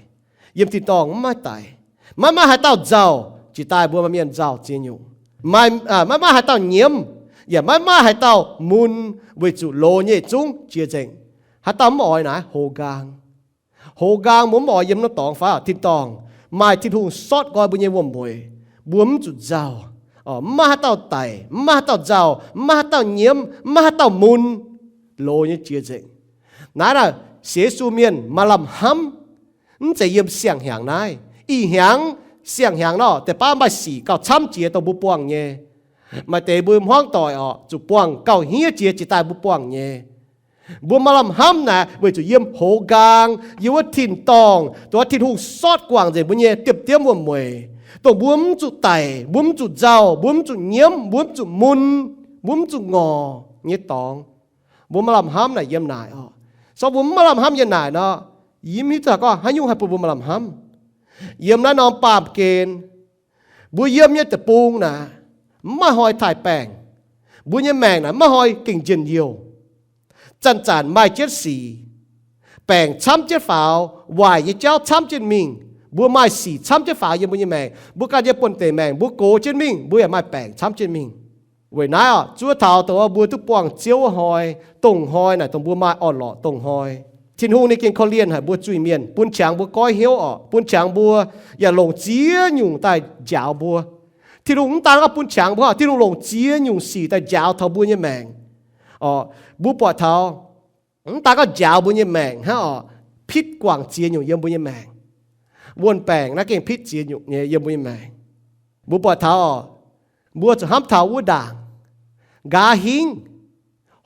Yiem tin-dorngh mv maaih daic. Maiv maaih haaix dauh nzauh. Jiex daaih mbuo maaih mienh nzauh ziex nyungc. Maiv maaih haaix dauh nyiemv, yaac maiv maaih haaix dauh mun, weic zuqc loz nyei yietc zungv jiex nzengc. Haaix dauh mv oix naaiv? Hoz nqaang. Hoz nqaang mbuo mv oix yiem norm dorngx fai tin-dorngh. Maaih Tin-Hungh sortv nqoi mbuo nyei wuom-mueic, mbuo mv zuqc nzauh. Mv maaih haaix dauh daic, mv maaih haaix dauh nzauh, mv maaih haaix dauh nyiemv, mv maaih haaix dauh mun. Loz nyei jiex nzengc. Naaiv naaic, sienx Yesu mienh maaih lamh hnamv. Mv zeiz yiem siang-hnyangx naaiv. Ih hnyangx, siang-hnyangx nor, deix baav maaih sic gauh camv jiex dongh mbuo buangh nyei. Maaih deix mbuo hmuangv doic oc, zuqc buangh gauh hniev jiex jiex daaih mbuo buangh nyei. Mbuo maaih lamh hnamv naaic weic zuqc yiem hoz nqaang, yiem wuov tin-dorngh, dongh Tin-Hungh sortv guangc nzengc mbuo nyei diemv-diemv wuom-mueic, dongh mbuo mv zuqc daic, mbuo mv zuqc nzauh, mbuo mv zuqc nyiemv, mbuo mv zuqc mun, mbuo mv zuqc ngorc nyei dorngx. Mbuo maaih lamh hnamv naaic yiem naaic oc. Se gorngv mbuo mv maaih lamh hnamv yiem naaic nor, yie mv hiuv duqv gorngv haaix nyungc haih bun mbuo maaih lamh hnamv. Yiem naaiv norm baamh gen, mbuo yiem nyei deic-bung naaic, mv maaih hnoi taaih baengc. Mbuo nyei maengc naaic mv maaih hnoi gengh njien-youh. Zanc-zanc maaih jienv sic, baengc camv jienv faaux, waaic nyei jauv camv jienv mingh. Mbuo maaih sic camv jienv faaux yiem mbuo nyei maengc. Mbuo ganh nyei buonv-deic maengc mbuo gox jienv mingh, mbuo yaac maaih baengc camv jienv mingh. Weic naaiv oc, zuov taux dongh mbuo duqv buangh Ziouv wuov hnoi, dongh hnoi naaic dongh mbuo maaih orn-lorqc dongh hnoi. Tin-Hungh ninh gengh korv-lienh haic mbuo zuiz-mienh, bun qangx mbuo goiv hnyouv oc, bun qangx mbuo yaac longc ziex nyungc daaih njaaux mbuo. Tin-Hungh mv daan gorngv bun qangx mbuo, Tin-Hungh longc ziex nyungc sic daaih njaaux taux mbuo nyei maengc oc. Mbuo buatc taux mv daan gorngv njaaux mbuo nyei maengc hnangv oc, pitv guangc ziex nyungc yiem mbuo nyei maengc. Wuon-baengc naaiv gengh pitv ziex nyungc nyei yiem mbuo nyei maengc. Mbuo buatc taux oc, mbuo zuqc hnamv taux wuov ndaangc, nqa'haav hingv,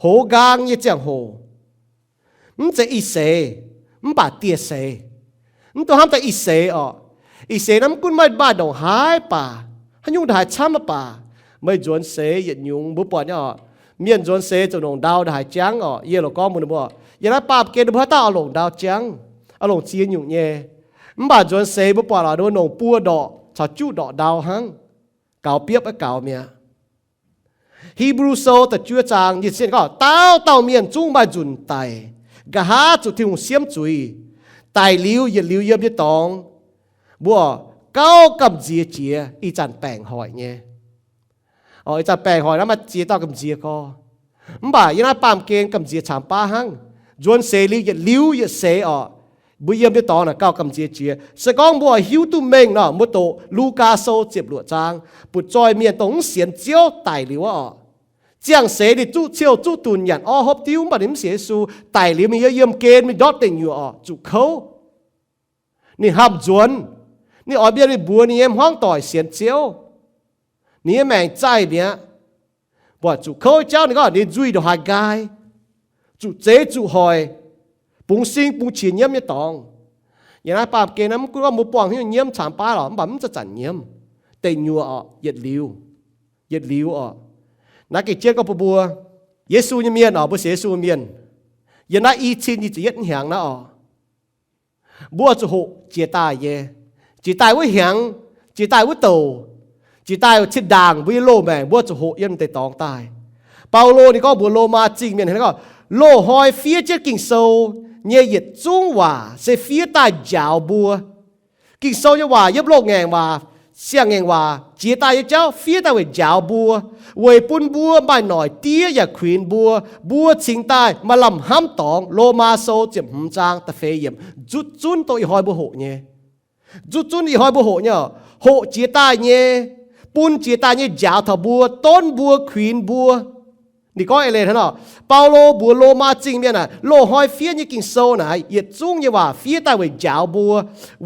hoz nqaang nyei ziangh hoc, mv zeiz ih seix, mv baac dieh seix. Mv dungx hnamv daaih ih seix oc. Ih seix naaiv mv gunv meih maaih ndongc haaix baac, haaix nyungc ndongc haaix camv mv baac, meih nzuonx seix yietc nyungc mbuo buatc nyei oc. Mienh nzuonx seix ziouc longc ndau ndongc haaix jangv oc. Yie loc gorngv mbuox ninh mbuo, yiem naaiv baamh gen ninh mbuo haaix dauh oix longc ndau jangv, oix longc ziex nyungc nyei. Mv baac nzuonx seix mbuo buatc lorqc ninh mbuo longc buo ndorqc caux juqv ndorqc ndau hnangv. Gaux biopv aqv gaux mi'aqv. Hipv^lu Sou da'juov zaang nyei sienh gorngv, dauh dauh mienh zungv maaih nzunc daic, nqa'haav zuqc Tin-Hungh siemv zuiz. Daic liuz yietc liuz yiem nyei dorngx, mbuo gauh gamh nziex jiex ih zanc baengc hoic nyei. Ih zanc baengc hoic naaiv maaih ziex dauh gamh nziex gorx. Mv baac yiem naaiv baamh gen gamh nziex caamx baav hnangv. Nzuonx seix liuz yietc liuz yietc seix oc, mbuo yiem nyei dorngx naaic gauh gamh nziex jiex. Se gorngv mbuo hiuv duqv mengh nor, mbuo doqc Lugaa Sou ziepc luoqc zaang, butv zoih mienh dongh mv sienx Ziouv daic liuz oc. Ziangh seix ninh zuqv ciouh zuqv dunh nyanc orv hopv diuv, mv baac ninh mv sienx Yesu. Daic liuz mingh yiem gen mingh ndortv deic nyuoqc oc, zuqc kouv. Ninh hnamv nzuonx, ninh oix mienh mingh mbuox ninh nyei hmuangv doic sienx Ziouv. Ninh nyei maengc zaih mi'aqv. Buatc zuqc kouv jauv ninh gorngv ninh nzuih ndongc haaix nqaai, zuqc zeix zuqc hoic, bungx sing bungx qiex nyiemv nyei dorngx. Yiem naaiv baamh gen naaiv mv gunv gorngv mbuo buangh haaix nyungc nyiemv caamx baav lorqc, mv baac mv zanc-zanc nyiemv. Deic nyuoqc oc, yietc liuz, yietc liuz oc. Naaiv gengh jienv gorngv bun mbuo, Yesu nyei mienh oc, mbuo sienx Yesu mienh, yiem naaiv i cin nyic ziepc yietv hnyangx naaiv oc, mbuo zuqc hoqc jiex daaih nyei. Jiex daaih wuov hnyangx, jiex daaih wuov douc, jiex daaih cin-ndaangc mbuo nyei loz-maengc mbuo zuqc hoqc yiem deix dorngx daaih. Baulo ninh gorngv mbuox Lomaa Zingh mienh gorngv, loz-hnoi fiev jienv Ging-Sou nyei yietc zungv waac se fiev daaih njaaux mbuo. Ging-Sou nyei waac yiem loz-ngaengc waac, siang-ngaengc waac jiex daaih nyei jauv fiev daaih weic njaaux mbuo, weic bun mbuo maaih noic diev yaac kuinx mbuo, mbuo cingx daaih maaih lamh hnamv dorngx. Lomaa Sou ziepc hmz zaang da'feix yiemc. Nzutv zunv dongh ih hnoi mbuo hoqc nyei. Nzutv zunv ih hnoi mbuo hoqc nyei, hoqc jiex daaih nyei, bun jiex daaih nyei njaaux taux mbuo, donv mbuo, kuinx mbuo. Ninh gorngv eix leiz hnangv nor, Baulo mbuox Lomaa Zingh mienh naaic, loz-hnoi fiev nyei Ging-Sou naaic yietc zungv nyei waac fiev daaih weic njaaux mbuo,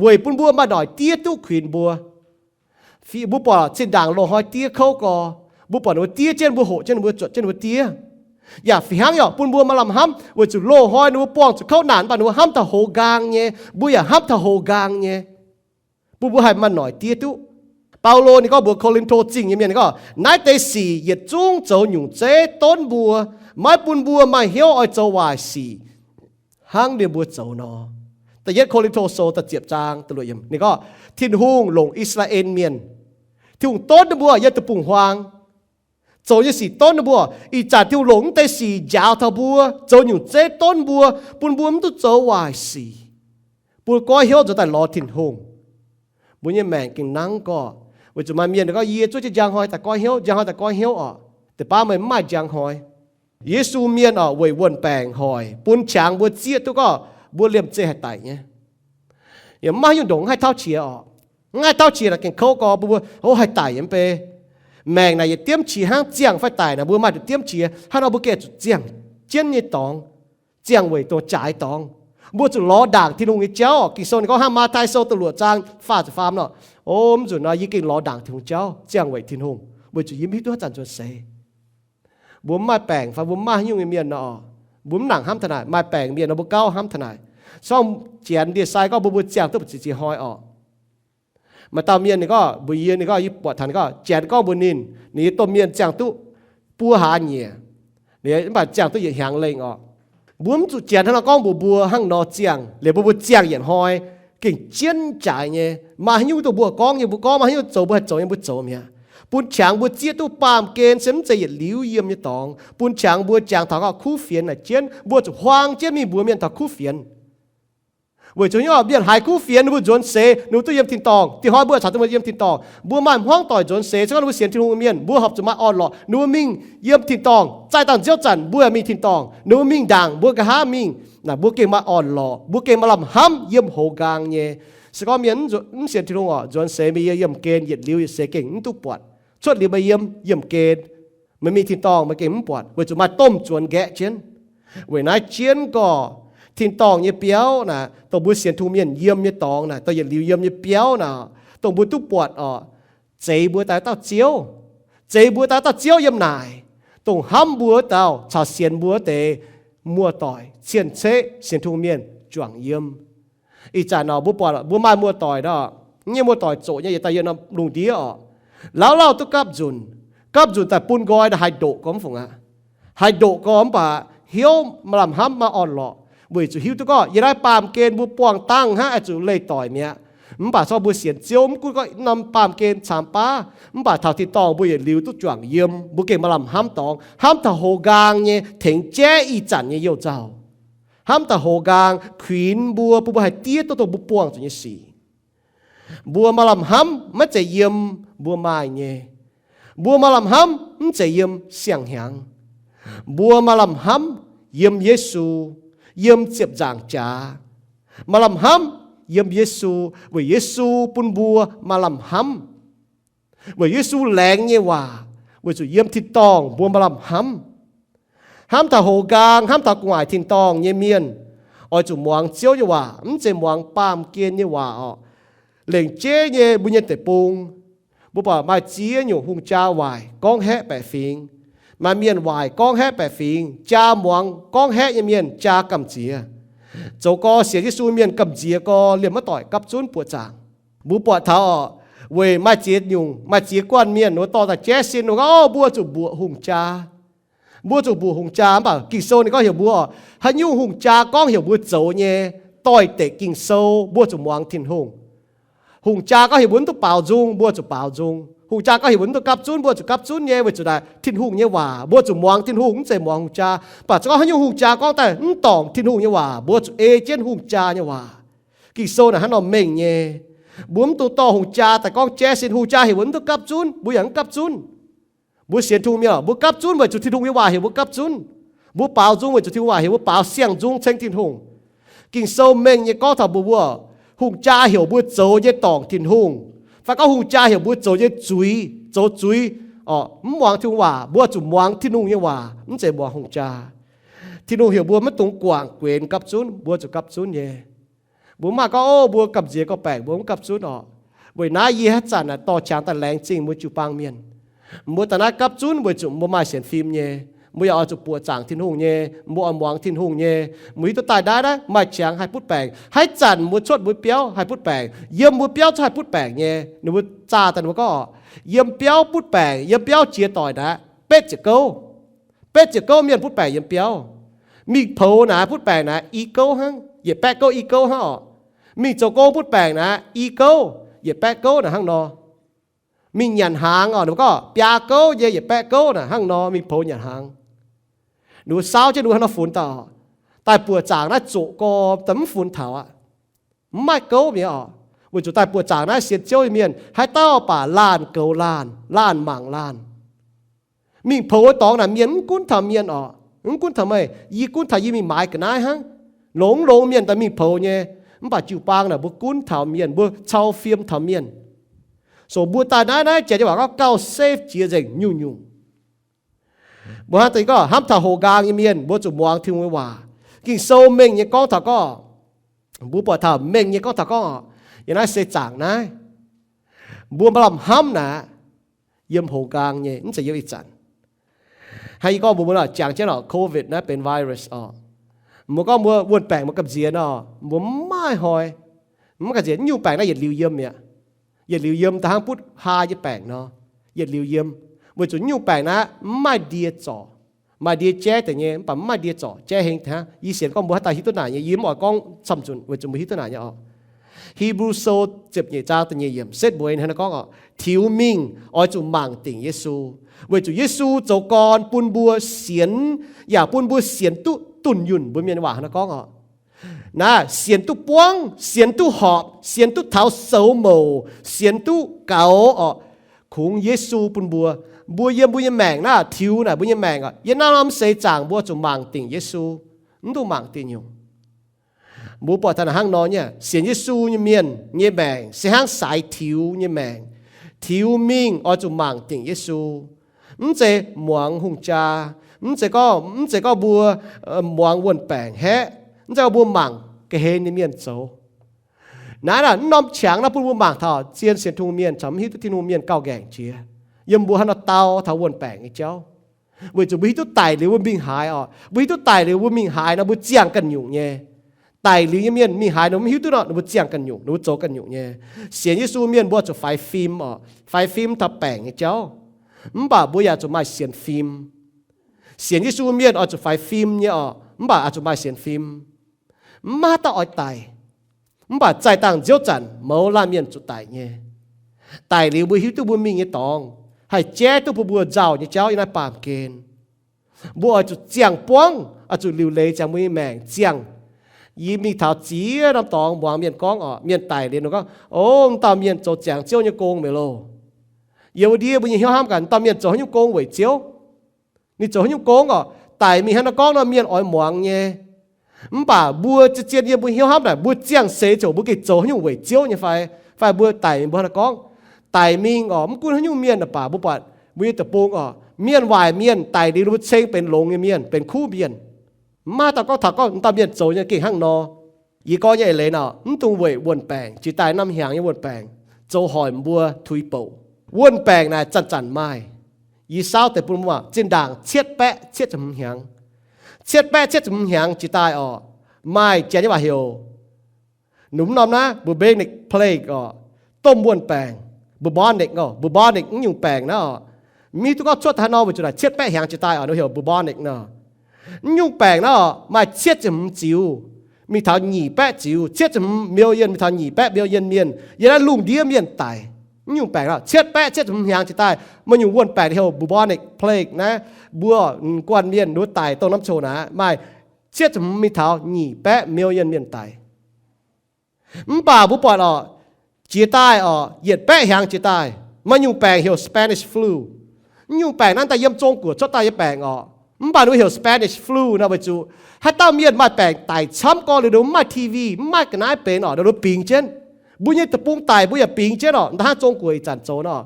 weic bun mbuo maaih noic diev duqv kuinx mbuo. Mbuo buatc cin-ndaangc loz-hnoi diev kouv gorx, mbuo buatc ninh mbuo diev jienv, mbuo hoqc jienv ninh mbuo, zuotc jienv ninh mbuo diev. Yaac fih hnangv yaac bun mbuo maaih lamh hnamv weic zuqc loz-hnoi ninh mbuo buangh zuqc kouv naanc, mv baac ninh mbuo hnamv taux hoz nqaang nyei, mbuo yaac hnamv taux hoz nqaang nyei, bun mbuo haih maaih noic diev duqv. Baulo ninh gorngv mbuox Ko^lin^to Zingh nyei mienh ninh gorngv, naaiv deix sic yietc zungv zoux nyungc zeiv donv mbuo, maiv bun mbuo maaih hnyouv oix zoux waaic sic hnangv ninh mbuo zoux nor. Da'yietv Ko^lin^to Sou da'ziepc zaang da'luoqc yiemc ninh gorngv, Tin-Hungh longc I^saa^laa^en Mienh, Tin-Hungh donv ninh mbuo yiem deic-bung-huaang, zoux nyei sic donv ninh mbuo. Ih zanc Tin-Hungh longc mv deix sic njaaux taux mbuo, zoux nyungc zeiv donv mbuo, bun mbuo mv duqv zoux waaic sic, bun goiv hnyouv nzuonx daaih lorz Tin-Hungh. Mbuo nyei maengc gengh nangv gorqv, weic zuqc maaih mienh gorngv, yie zuov jienv njang hnoi daaih goiv hnyouv, njang hnoi daaih goiv hnyouv oc. Deix baav meih mv maaih njang hnoi. Yesu mienh oc, weic wuon-baengc hoic bun qangx mbuo zieqv duqv gorngv mbuo liemh zeih haih daic nyei. Yaac mv maaih haaix nyungc ndongc mv haih tauv qiex oc. Mv haih tauv qiex naaic gengh kouv gorx, mbuo mbuo, o, haih daic nyei mv bei. Maengc naaic yietc diemv qiex hnangv, ziangh fai daic naaic mbuo maaih nduqc diemv qiex. Hnangv nor mbuo gengh zuqc ziangh jienv nyei dorngx, ziangh weic dongh jaaix dorngx. Mbuo zuqc lorz ndaangc Tin-Hungh nyei jauv. Ging-Sou ninh gorngv hnangv, Matv^tai Sou da'luoqc zaang faah ziepc faam nor, o, mv nzunc nor yie gengh lorz ndaangc Tin-Hungh jauv, ziangh weic Tin-Hungh, weic zuqc yie mv hiuv duqv haaix zanc nzuonx seix. Mbuo mv maaih baengc fai mbuo mv maaih haaix nyungc nyei mienh nor, Mbuo mv nangc hnamv taux naaic, maaih baengc mienh nor mbuo gauh hnamv taux naaic. Se gorngv Janx ndie-sai gorngv mbuo, mbuo ziangh duqv mbuo ziqc ziqc hnoi orqc. Maaih dauh mienh ninh gorngv mbuox yie, ninh gorngv yie buatc taux ninh gorngv, Janx gorngv mbuox ninh, ninh nyei domh mienh ziangh duqv buo hlaax nyieqc, mv baac ziangh duqv yietc hnyangx lengh orqc. Mbuo mv zuqc Janx hnangv nor gorngv mbuox mbuo hnangv nor ziangh, liuz mbuo, mbuo ziangh yietc hnoi gengh jienv jaaix nyei. Maaih haaix nyungc dongh mbuo gorngv nyei mbuo gorngv, maaih haaix nyungc zoux mbuo haih zoux nyei mbuo zoux mi'aqv. Bun qangx mbuo zieqv duqv baamh gen se mv zeiz yietc liuz yiem nyei dorngx. Bun qangx mbuo jangx taux gorngv kuv fienx naaic jienv, mbuo zuqc huaang jienv mingh mbuox mienh taux kuv fienx. Weic zuqc nyei orqc, mienh haiz kuv fienx ninh mbuo nzuonx seix, ninh mbuo duqv yiem tin-dorngh. Dinh hnoi mbuo caux duqv mbuo yiem tin-dorngh, mbuo maaih hmuangv doic nzuonx seix, se gorngv ninh mbuo sienx Tin-Hungh mienh, mbuo horpc zuqc maaih orn-lorqc. Ninh mbuo mingh yiem tin-dorngh, zaih dangh nziouv zanc mbuo yaac mingh tin-dorngh. Ninh mbuo mingh ndaangc mbuo nqa'haav mingh naaic, mbuo gengh maaih orn-lorqc, mbuo gengh maaih lamh hnamv yiem hoz nqaang nyei. Se gorngv mienh mv sienx Tin-Hungh orqc, nzuonx seix meih yiem, yiemh gen yietc liuz yietc seix gengh mv duqv buatc. Cuotv liuz meih yiem, yiemh gen, meih mingh tin-dorngh meih gengh mv buatc, weic zuqc maaih domh nzuonx nqaeqv jienv. Weic naaiv jienv gorx, tin-dorngh nyei biauv naaic, dongh mbuo sienx Tin-Hungh mienh yiem nyei dorngx naaic, dongh yietc liuz yiem nyei biauv naaic, dongh mbuo duqv buatc orqc, zeix mbuo daaih dauh Ziouv. Zeix mbuo daaih dauh Ziouv yiem naaic, dongh hnamv mbuo wuov dauh caux sienx mbuo wuov deix muoz-doic cien-ceqv sienx Tin-Hungh mienh juangc yiem. Ih zanc orqc, mbuo buatc mbuo maaih muoz-doic nor, nyei muoz-doic zoqc nyei yietc dauh yiem norm lungh ndiev orqc, lauh lauh duqv gapv nzunc. Gapv nzunc daaih bun nqoi naaic haih ndoqc gorx mv fungc aqv. Haih ndoqc gorx mv baac hnyouv maaih lamh hnamv, maaih orn-lorqc, weic zuqc hiuv duqv gorngv yiem naaiv baamh gen mbuo buangh dangh hnangv, oix zuqc leih doic mi'aqv. Mv baac se gorngv mbuo sienx Ziouv, mv gunv gorngv norm baamh gen camx baav, mv baac taux tin-dorngh mbuo yietc liuz duqv juangc yiem, mbuo gengh maaih lamh hnamv dorngx, hnamv taux hoz nqaang nyei tengx jaiv ih zanc nyei youh nzauh, hnamv taux hoz nqaang kuinx mbuo, bun mbuo haih diev duqv dongh mbuo buangh zuqc nyei sic. Mbuo maaih lamh hnamv maiv zeiz yiem mbuo maaih nyei. Mbuo maaih lamh hnamv mv zeiz yiem siang-hnyangx. Mbuo maaih lamh hnamv yiem Yesu, yiem ziepc nzaangc jaax. Maaih lamh hnamv yiem Yesu, weic Yesu bun mbuo maaih lamh hnamv. Weic Yesu laengz nyei waac, weic zuqc yiem tin-dorngh mbuo maaih lamh hnamv. Hnamv taux hoz nqaang, hnamv taux gu'nguaaic tin-dorngh nyei mienh, oix zuqc muangx Ziouv nyei waac, mv zeiz muangx baamh gen nyei waac orqc. Lengc jeiv nyei mbuo nyei deic-bung, mbuo buatc maaih ziex nyungc hungh jaa waaic gorngv haeqv baeqc fingx. Maaih mienh waaic gorngv haeqv baeqc fingx, jaa muangx gorngv haeqv nyei mienh jaa gamh nziex. Zoux gorx sienx Yesu mienh gamh nziex gorx liemh maiv doic gapv zunv buoqc zaangc. Mbuo buatc taux orqc, weic maaih ziex nyungc, maaih ziex guanh mienh wuov dorh daaih jaiv sin, wuov gorngv, Orqc, mbuo zuqc mbuoqc hungh jaa. Mbuo zuqc mbuoqc hungh jaa. Mv baac Ging-Sou ninh gorngv heuc mbuo, haaix nyungc hungh jaa gorngv heuc mbuo zoux nyei, doix-dekc Ging-Sou, mbuo zuqc muangx Tin-Hungh. Hungh jaa gorngv heuc mbuo mv duqv baaux nzung, mbuo zuqc baaux nzung. Hungh jaa gorngv heuc mbuo mv duqv gapv zunv, mbuo zuqc gapv zunv nyei, weic zuqc naaic Tin-Hungh nyei waac. Mbuo zuqc muangx Tin-Hungh, mv zeiz muangx hungh jaa. Mv baac se gorngv haaix nyungc hungh jaa gorngv daaih mv dorngc Tin-Hungh nyei waac, mbuo zuqc ei jienv hungh jaa nyei waac. Ging-Sou naaic hnangv nor mengh nyei. Mbuo mv dungx dorh hungh jaa daaih gorngv jaiv sin. Hungh jaa heuc mbuo mv duqv gapv zunv, mbuo yaac mv gapv zunv. Mbuo sienx Tin-Hungh mienh, mbuo gapv zunv weic zuqc Tin-Hungh nyei waac heuc mbuo gapv zunv. Mbuo baaux nzung weic zuqc Tin-Hungh waac heuc mbuo baaux siang-nzung ceng Tin-Hungh. Ging-Sou mengh nyei gorngv taux mbuox mbuo, hungh jaa heuc mbuo zoux nyei dorngc Tin-Hungh, fai gorngv hungh jaa heuc mbuo zoux nyei zuiz, zoux zuiz, orqc, mv muangx Tin-Hungh waac. Mbuo zuqc muangx Tin-Hungh nyei waac, mv zeiz muangx hungh jaa. Tin-Hungh heuc mbuo maiv dungx guangc guenx gapv zunv, mbuo zuqc gapv zunv nyei. Mbuo mv maaih gorngv, Ov, mbuo gamh nziex gorx-baengc mbuo mv gapv zunv orqc. Weic naaiv yie haaix zanc naaic dorh qangx daaih laengz zingh mbuo jiu-baang mienh. Mbuo daaih naaiv gapv zunv weic zuqc mbuo maaih sienx fim nyei. Mbuo yaac oix zuqc buoqc zaangc Tin-Hungh nyei. Mbuo oix muangx Tin-Hungh nyei. Mbuo hiuv duqv daaih naaiv, naaiv maaih qangx haih butv baengc. Haaix zanc mbuo cuotv mbuo biauv haih butv baengc, yiem mbuo biauv cuotv haih butv baengc nyei. Ninh mbuo zaah daaih ninh mbuo gorngv, Yiem biauv butv baengc, yiem biauv jiex doic naaic betv ziepc gouv. Betv ziepc gouv mienh butv baengc yiem biauv. Mingh poux naaic butv baengc naaic i gouv hnangv, yietc baeqv gouv i gouv hnangv orqc. Mingh zoux gong butv baengc naaic i gouv, yietc baeqv gouv naaic hnangv nor. Mingh nyanc hnaangx orqc, ninh mbuo gorngv biaa gouv nyei, yietc baeqv gouv naaic hnangv nor mingh poux nyanc hnaangx. Ninh mbuo saauv jienv ninh mbuo hnangv nor funx daaih orqc. Daaih buoqc zaangc naaiv zoqc gorx daaih mv funx taux aqv. Mv maaih gouv mi'aqv orqc. Weic zuqc daaih buoqc zaangc naaiv sienx Ziouv nyei mienh haaix dauh baac laanh goux laanh, laanh mangc laanh. Mingh poux wuov dorngx naaic mienh mv gunv taux mienh orqc, mv gunv taux meih, yie gunv taux yie mingh maaiz ga'naaiv hnangv. Longx longx mienh daaih mingh poux nyei. Mv baac jiu-baang naaic mbuo gunv taux mienh, mbuo cau fiem taux mienh. So mbuo daaih naaiv, naaiv janx nyei waac gorngv gauh safe jiex nzengc nyungc-nyungc. Mbuo hnangv deix gorngv hnamv taux hoqc nqaang nyei mienh, mbuo zuqc muangx Tin-Hungh nyei waac. Ging-Sou mengh nyei gorngv taux gorngv, mbuo buatc taux mengh nyei gorngv taux gorngv, yiem naaiv seix zaangc naaiv, mbuo maaih lamh hnamv naaic, yiem hoqc nqaang nyei, mv zeiz yiem ih zanc. Hnangv yie gorngv mbuox mbuo nor, jangx jienv oc, covid naaiv benx virus oc. Mbuo gorngv mbuo wuon-baengc mbuo gamh nziex nor, mbuo mv maaih hnoi, mv gamh nziex nyungc baengc naaiv yietc liuz yiem mi'aqv. Yietc liuz yiem da'hnangv butv haa nyei baengc nor, yietc liuz yiem. Weic zuqc nyungc baengc naaiv mv maaih ndie zorc. Maaih ndie jaiv deix nyei, mv baac mv maaih ndie zorc jaiv heng hnangv. Yie sienx gorngv mbuo haaix dauh hiuv duqv naaic nyei, yie mv oix gorngv camv nzunc weic zuqc mbuo hiuv duqv naaic nyei oc. Hipv^lu Sou ziepc nyeic zaang da'nyeic yiemc setv mbuo hnangv naaiv gorngv oc, tiux mingh oix zuqc mangc dingc Yesu, weic zuqc Yesu zoux gorn bun mbuo sienx, yaac bun mbuo sienx duqv dunh yunh. Mbuo mienh waac hnangv naaiv gorngv oc, naaiv sienx duqv buangv, sienx duqv horpc, sienx duqv taux soux mouc, sienx duqv gaux oc. Kungx Yesu bun mbuo, mbuo yiem mbuo nyei maengc naaiv tiux naaic mbuo nyei maengc oc, yiem naaiv norm seix zaangc mbuo zuqc mangc dingc Yesu, mv dungx mangc diuh nyungc. Mbuo buatc taux naaic hnangv nor nyei, sienx Yesu nyei mienh nyei maengc se hnangv saaix tiux nyei maengc. Tiux mingh oix zuqc mangc dingc Yesu. Mv zeiz muangx hungh jaa, mv zeiz gorngv, mv zeiz gorngv mbuo muangx wuon-baengc haeqv, mv zeiz gorngv mbuo mangc ga'hlen nyei mienh zoux. Naaiv naaic mv norm qangx naaiv bun mbuo mangc taux zien sienx Tin-Hungh mienh caux mv hiuv duqv Tin-Hungh mienh gauh nqaengc jiex, yiem mbuo haaix nor dau taux wuon-baengc nyei jauv. Weic zuqc mbuo hiuv duqv daic liuz mbuo mingh haaix oc. Mbuo hiuv duqv daic liuz mbuo mingh haaix nor mbuo ziangh ganh nyungc nyei. Daic liuz nyei mienh mingh haaix nor mv hiuv duqv nor, ninh mbuo ziangh ganh nyungc, ninh mbuo zoux ganh nyungc nyei. Sienx Yesu mienh mbuo zuqc faix fim oc, faix fim taux baengc nyei jauv. Mv baac mbuo yaac zuqc maaih sienx fim. Sienx Yesu mienh oix zuqc faix fim nyei oc, mv baac oix zuqc maaih sienx fim. Mv maaih haaix dauh oix daic, mv baac zaih dangh nziouv zanc mouz laanh mienh zuqc daic nyei. Daic liuz mbuo hiuv duqv mbuo mingh nyei dorngx, haih jaiv duqv bun mbuo nzauh nyei jauv yiem naaiv baamh gen. Mbuo oix zuqc ziangh buangv, oix zuqc liuc leiz ziangx mbuo nyei maengc ziangh. Yie mingh taux ziex norm dorngx muangx mienh gorngv oc, mienh daic liuz ninh gorngv, O, m'dauh mienh zoux ziangx Ziouv nyei gong mi'aqv loh. Yie wuov ndiev mbuo nyei hnyouv hnamv gaax, m'dauh mienh zoux haaix nyungc gong weic Ziouv? Ninh zoux haaix nyungc gong oc? Daic mingh hnangv naaiv gorngv nor mienh oix muangx nyei. Mv baac mbuo zien-zien yiem mbuo hnyouv hnamv naaic, mbuo ziangh seix ziouc mbuo gengh zoux haaix nyungc weic Ziouv nyei fai? Fai mbuo daic mingh mbuo hnangv naaiv gorngv, daic mingh oc, mv gunv haaix nyungc mienh baac mbuo buatc mbuo nyei deic-bung oc, mienh waaic mienh daic liuz ninh mbuo ceng benx longx nyei mienh, benx kuv mienh. Mv maaih dauh gorngv taux gorngv m'dauh mienh zoux nyei gengh hnangv nor. Yie gorngv nyei eix leiz nor, mv dungx weic wuon-baengc, jiex daaih norm hnyangx nyei wuon-baengc, zoux hoic mbuo tuix bouc. Wuon-baengc naaic zanc-zanc maaih. Yie saauv deix bun mbuo zinh ndaangc cietv baeqv cietv ziepc hmz hnyangx. Cietv baeqv cietv ziepc hmz hnyangx jiex daaih oc, maaih janx nyei waac heuc, nunc norm naaiv bubonic plague oc, domh wuon-baengc, bubonic oc, bubonic mv nyungc baengc naaiv oc. Mv hiuv duqv gorngv cuotv haaix nor weic zuqc naaic cietv baeqv hnyangx jiex daaih oc, ninh heuc bubonic nor. Mv nyungc baengc naaiv oc, maaih cietv ziepc hmz ziux, mingh taux nyic baeqv ziux, cietv ziepc hmz million mingh taux nyic baeqv million mienh yiem naaiv lungh ndiev mienh daic. Mv nyungc baengc naaiv cietv baeqv cietv ziepc hmz hnyangx jiex daaih, maaih nyungc wuon-baengc heuc bubonic plague naaiv, mbuo guanh mienh nduov daic dongh norm coc naaiv maaih cietv ziepc hmz mingh taux nyic baeqv million mienh daic. Mv baac mbuo buatc oc, jiex daaih oc, yietc baeqv hnyangx jiex daaih, maaih nyungc baengc heuc Spanish flu. Mv nyungc baengc naaiv daaih yiem Zong-Guoqv cuotv daaih nyei baengc oc. Mv baac ninh mbuo heuc Spanish flu nor weic zuqc haaix dauh mienh maaih baengc daic camv gorn liuz, ninh mbuo mv maaih T V, mv maaih ga'naaiv benx oc, ninh mbuo bingx jienv. Mbuo nyei deic-bung daic mbuo yaac bingx jienv oc, hnangv Zong-Guoqv ih zanc zoux nor.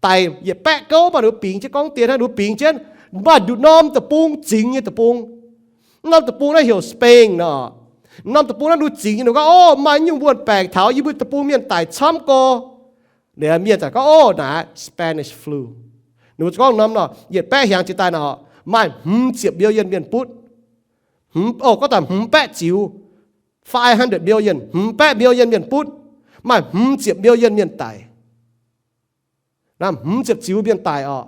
Daic yietc baeqv gouv mv baac ninh mbuo bingx jienv gorngv dien hnangv, ninh mbuo bingx jienv, maaih nduqc norm deic-bung zingx nyei deic-bung. Norm deic-bung naaiv heuc Spain nor. Norm deic-bung naaiv ninh mbuo zingx nyei, ninh gorngv, O, maaih nyungc wuon-baengc taux yie mbuo deic-bung mienh daic camv gorn. Liuz mienh ziouc gorngv, O, naaiv Spanish flu. Ninh mbuo gorngv norm nor, yietc baeqv hnyangx jiex daaih nor, maaih hmz ziepc million mienh butv. O, gorngv daaih hmz baeqv ziux, five hundred million, hmz baeqv million mienh butv, maaih hmz ziepc million mienh daic. Naaiv hmz ziepc ziux mienh daic oc,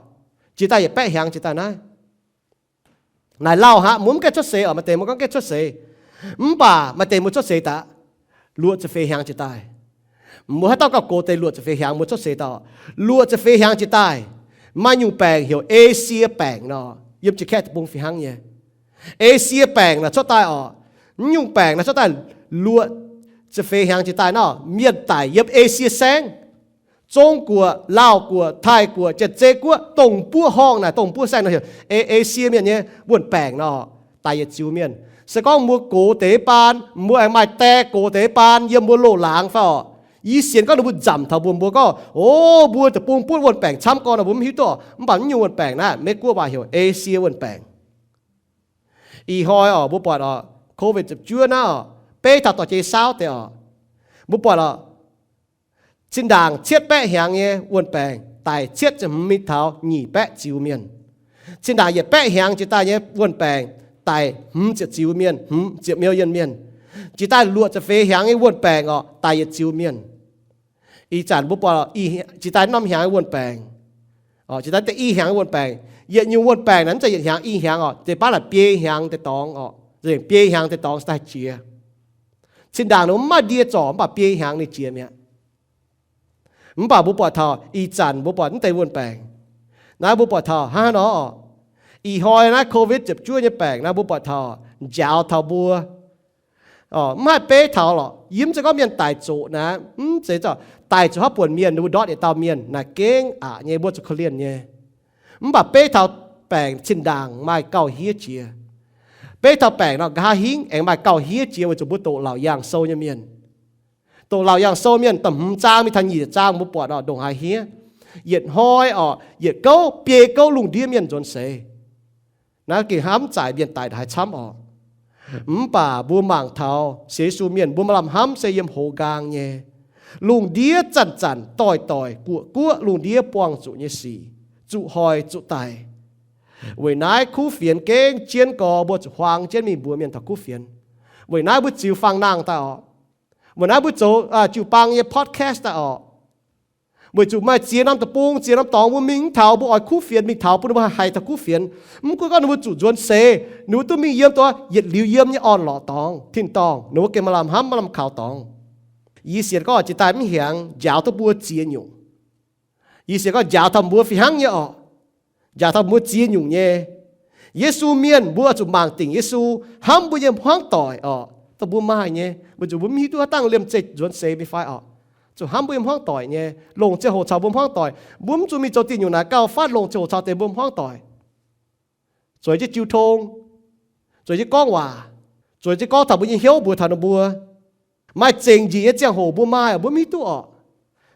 jiex daaih yietc baeqv hnyangx jiex daaih naaiv. Naaic lauh aqv, mbuo mv gaengh cuotv seix oc, maaih deix mbuo gorngv gaengh cuotv seix. Mv baac maaih deix mbuo cuotv seix daaih luoqc ziepc feix hnyangx jiex daaih. Mbuo haaix dauh gauh gox deix luoqc ziepc feix hnyangx mbuo cuotv seix daaih. Luoqc ziepc feix hnyangx jiex daaih, maaih nyungc baengc heuc Esie baengc nor, yiem Janx-Kaeqv deic-bung fih hnangv nyei. Esie baengc naaic cuotv daaih oc, mv nyungc baengc naaic cuotv daaih luoqc ziepc feix hnyangx jiex daaih nor, mienh daic yiem Esie saengv. Zong-Guoqv, Laauh-Guoqv, Taiv-Guoqv, Janx-Zei Guoqv, dongh buov horngh naaic, dongh buov saengv nor heuc Esie mienh nyei wuon-baengc nor, daic yietc ziux mienh. Se gorngv mbuo gox deix baan, mbuo aengx maaih die gox deix baan yiem mbuo loz-laangz fai oc, yie sienx gorngv ninh mbuo nzamc taux mbuo, mbuo gorngv, O, mbuo deic-bung butv wuon-baengc camv gorn nor, mbuo mv hiuv duqv oc. Mv baac mv nyungc wuon-baengc naaiv, Meiv-Guoqv waac heuc Esie wuon-baengc. Ih hnoi oc, mbuo buatc oc, covid ziepc juov naaiv oc, beiv taux dorh jiex saauv deix oc, mbuo buatc oc, zinh ndaangc cietv baeqv hnyangx nyei wuon-baengc daic cietv ziepc hmz mingh taux nyic baeqv ziux mienh. Zinh ndaangc yietc baeqv hnyangx jiex daaih nyei wuon-baengc daic hmz ziepc ziux mienh, hmz ziepc million mienh. Jiex daaih luoqc ziepc feix hnyangx nyei wuon-baengc orqc, daic yietc ziux mienh. Ih zanc mbuo buatc jiex daaih norm hnyangx wuon-baengc, jiex daaih i hnyangx wuon-baengc, yietc nyungc wuon-baengc naaic mv zeiz yietc hnyangx i hnyangx orqc, deix baav naaic biei hnyangx deix dorngx orqc, biei hnyangx deix dorngx daaih jiex. Zinh ndaangc ninh mv maaih ndie zorc mv baac biei hnyangx ninh jiex mi'aqv. Mv baac mbuo buatc taux ih zanc mbuo buatc mv deix wuon-baengc naaiv, mbuo buatc taux hnangv haaix nor orqc, ih hnoi naaiv Covid ziepc juov nyei baengc naaiv mbuo buatc taux njaaux taux mbuo mv haih beiv taux lorqc. Yie mv zeiz gorngv mienh daic zoqc naaiv, mv zeiz, daic zoqc haaix buonc mienh ninh mbuo ndortv yietc dauh mienh naaic gengh aqc nyei, mbuo zuqc korv-lienh nyei. Mv baac beiv taux baengc zinh ndaangc maaih gauh hiev jiex. Beiv taux baengc nor nqa'haav hingv aengx maaih gauh hiev jiex weic zuqc mbuo doqc Laauc Yaangh Sou nyei mienh. Doqc Laauc Yaangh Sou mienh da'hmz zaang mingh taux nyic zaang mbuo buatc orqc, ndongc haaix hiev. Yietc hnoi orqc, yietc gouv biei gouv lungh ndiev mienh nzuonx seix. Naaiv gengh hnamv zaaic mienh daic haaix camv orqc. Mv baac mbuo mangc taux sienx Yesu mienh mbuo maaih lamh hnamv se yiem hoz nqaang nyei. Lungh ndiev zanc-zanc doic-doic guoqv guoqv lungh ndiev buangh zuqc nyei sic, zuqc hoic zuqc daic. Weic naaiv kuv fienx gengh jienv gorx, mbuo zuqc huaang jienv mingh mbuox mienh taux kuv fienx. Weic naaiv mbuo ziux fangx nangh daaih orqc. Weic naaiv mbuo zoux jiu-baang nyei podcast daaih orqc. Weic zuqc maaih ziex norm deic-bung, ziex norm dorngx mbuo mingh mv taux, mbuo oix kuv fienx mingh taux bun ninh mbuo haih taux kuv fienx. Mv gunv gorngv ninh mbuo zuqc nzuonx seix, ninh mbuo duqv mingh yiem dongh yietc liuz yiem nyei orn-lorqc dorngx, tin-dorngh, ninh mbuo gengh maaih lamh hnamv, maaih lamh kaux dorngx. Yie sienx gorngv jiex daaih mv hnyangx njaaux duqv mbuo ziex nyungc. Yie sienx gorngv njaaux taux mbuo fih hnangv nyei orqc. Njaaux taux mbuo ziex nyungc nyei. Yesu mienh mbuo zuqc mangc dingc Yesu, hnamv mbuo nyei hmuangv doic orqc, dongh mbuo maaih nyei, weic zuqc mbuo mv hiuv duqv haaix dangh liemh zeih nzuonx seix mingh fai orqc. Zuqc hnamv mbuo nyei hmuangv doic nyei, longc ziangh hoc caux mbuo hmuangv doic. Mbuo mv zuqc mingh zoux diuh nyungc naaic gauh fatv longc ziangh hoc caux deix mbuo hmuangv doic, zueiz jienv jiu tong, zueiz jienv gorngv waac, zueiz jienv gorngv taux mbuo nyei hnyouv mbuox taux ninh mbuo. Maaih zengc njiec nyei ziangh hoc mbuo maaih, mbuo mv hiuv duqv orqc.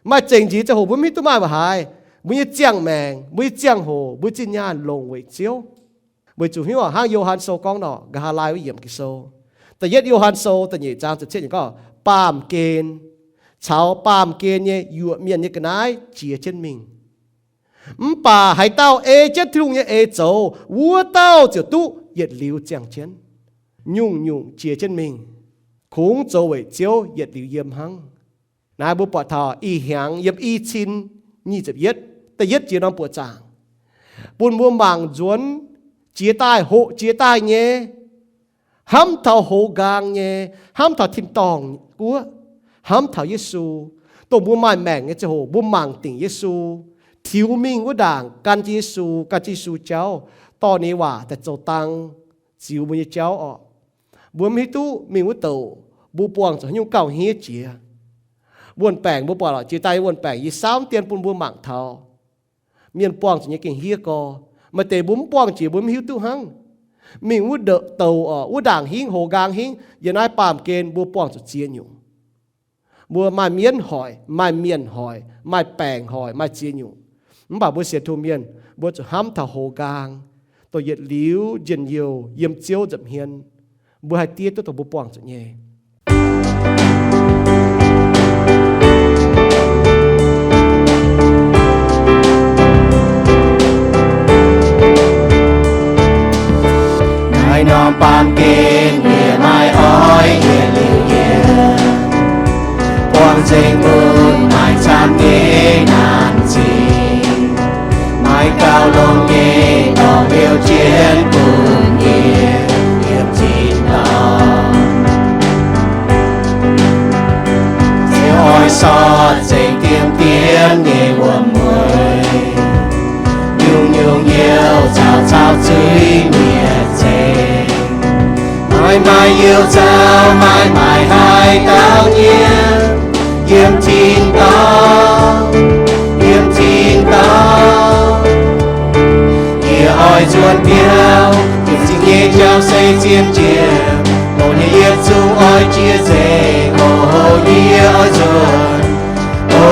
Maaih zengc njiec ziangh hoc mbuo mv hiuv duqv maaih mv haaix. Mbuo nyei ziangh maengc, mbuo nyei ziangh hoc, mbuo zinh nyaanh longc weic Ziouv. Weic zuqc hiuv hnangv Yo^han Sou gorngv nor, nqa'haav laai wuov yiemc Ging-Sou, da'yietv Yo^han Sou da'nyeic zaang ziepc cietv yiemc gorngv, baamh gen caux baamh gen nyei yuoqc mienh nyei ga'naaiv jiex jienv mingh. Mv baac haaix dauh ei jienv Tin-Hungh nyei eix zoux, wuov dauh ziouc duqv yietc liuz ziangh jienv. Nyungc-nyungc jiex jienv mingh, kungx zoux weic Ziouv yietc liuz yiem hnangv. Naaiv mbuo buatc taux ih hnyangx yiem i cin nyic ziepc yietv, da'yietv jiex norm buoqc zaangc, bun mbuo mangc nzuonx jiex daaih, hoqc jiex daaih nyei, hnamv taux hoz nqaang nyei, hnamv taux tin-dorngh guoqv, hnamv taux Yesu, dongh mbuo maaih maengc nyei ziangh hoc mbuo mangc dingc Yesu, tiux mingh wuov ndaangc gan jienv Yesu, gan jienv Yesu jauv, dorh ninh nyei waac daaih zoux dang ziux mbuo nyei jauv orqc. Mbuo mv hiuv duqv mingh wuov douc mbuo buangh zuqc haaix nyungc gauh hniev jiex. Wuon-baengc mbuo buatc lorqc, jiex daaih wuon-baengc yie saauv dien bun mbuo mangc taux mienh buangh zuqc nyei gengh hniev gorx. Maaih deix mbuo mv buangh jiex mbuo mv hiuv duqv hnangv. Mingh wuov douc orqc, wuov ndaangc hingv, hoz nqaang hingv, yiem naaiv baamh gen mbuo buangh zuqc ziex nyungc. Mbuo maaih mienv hoic, maaih mienh hoic, maaih baengc hoic, maaih ziex nyungc. Mv baac mbuo sienx Tin-Hungh mienh mbuo zuqc hnamv taux hoz nqaang, dongh yietc liuz njien-youh yiem Ziouv nza'hmien, mbuo haih diev duqv dongh mbuo buangh zuqc nyei. Naaiv norm baamh gen yie maaih oix yietc liuz yiem, buangh nzengc bun maaih camv nyei naanc zingh, maaih gauh longx nyei dorngx liouh jienv bun yie yiem tin-dorngh. Ziouv oix sortv nzengc diemv diemv nyei wuom-mueiz, nyungc-nyungc youh caux caux zuiz nyei zengc. Maaih maaih youh caux maaih maaih haaix dauh nyei yiem tin-dorngh, yiem tin-dorngh. Yie oix nzuonx biauv, yiem zingh nyei jauv se zien njiec, dongh nyei yiem zungv oix jiex nzengc. O, yie oix nzuonx. O,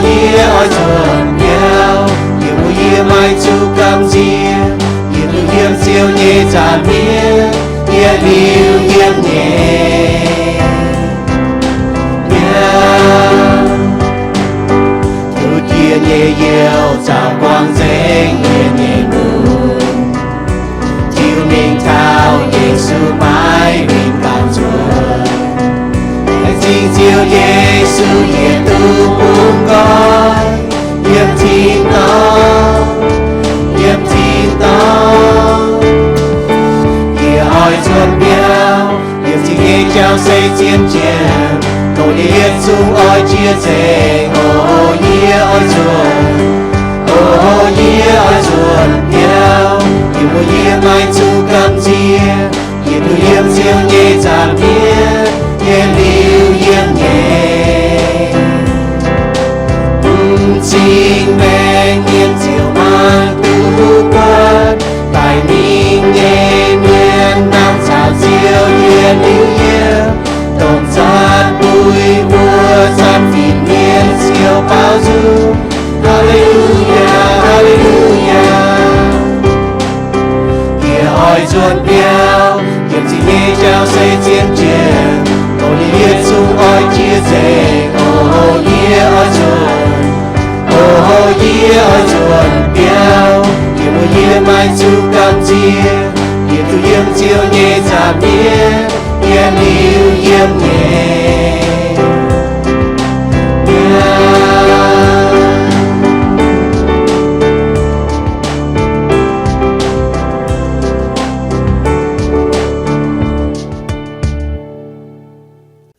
yie oix nzuonx biauv, yiem wuov yie maaih zuqc gamh nziex, yiem wuov yiem Ziouv nyei nza'hmien, yietc liuz yiem nyei biauv. Duqv jiex nyei youh caux buangh nzengc yie nyei lungh. Yie duqv bungx nqoi yiem tin-dorngh, yiem tin-dorngh. Yie oix nzuonx biauv, yiem zingh nyei jauv se zien jienv, dongh yie yietc zungv oix jiex nzengc. O, yie oix nzuonx, o, yie oix nzuonx biauv, yie mbuo yie maiv zuqc gamh nziex. Yie duqv yiem Ziouv nyei nza'hmien, yie liuz yiem nyei. M'zing maengc mienh ziouc maiv duqv buatc, daic mingh nyei mienh nangh caux Ziouv yie liuz yiem, dongh zanc-puix wuov zanc-fingx mienh ziouc baaux nzung. Haa^le^lu^yaa, haa^le^lu^yaa. Yie oix nzuonx biauv, yiem zingh nyei jauv se zien jienv, dongh yie yietc zungv oix jiex nzengc. O, yie oix nzuonx, o, yie oix nzuonx biauv, yie mbuo yie maiv zuqc gamh nziex. Yie duqv yiem Ziouv nyei nza'hmien, yie liuz yiem nyei.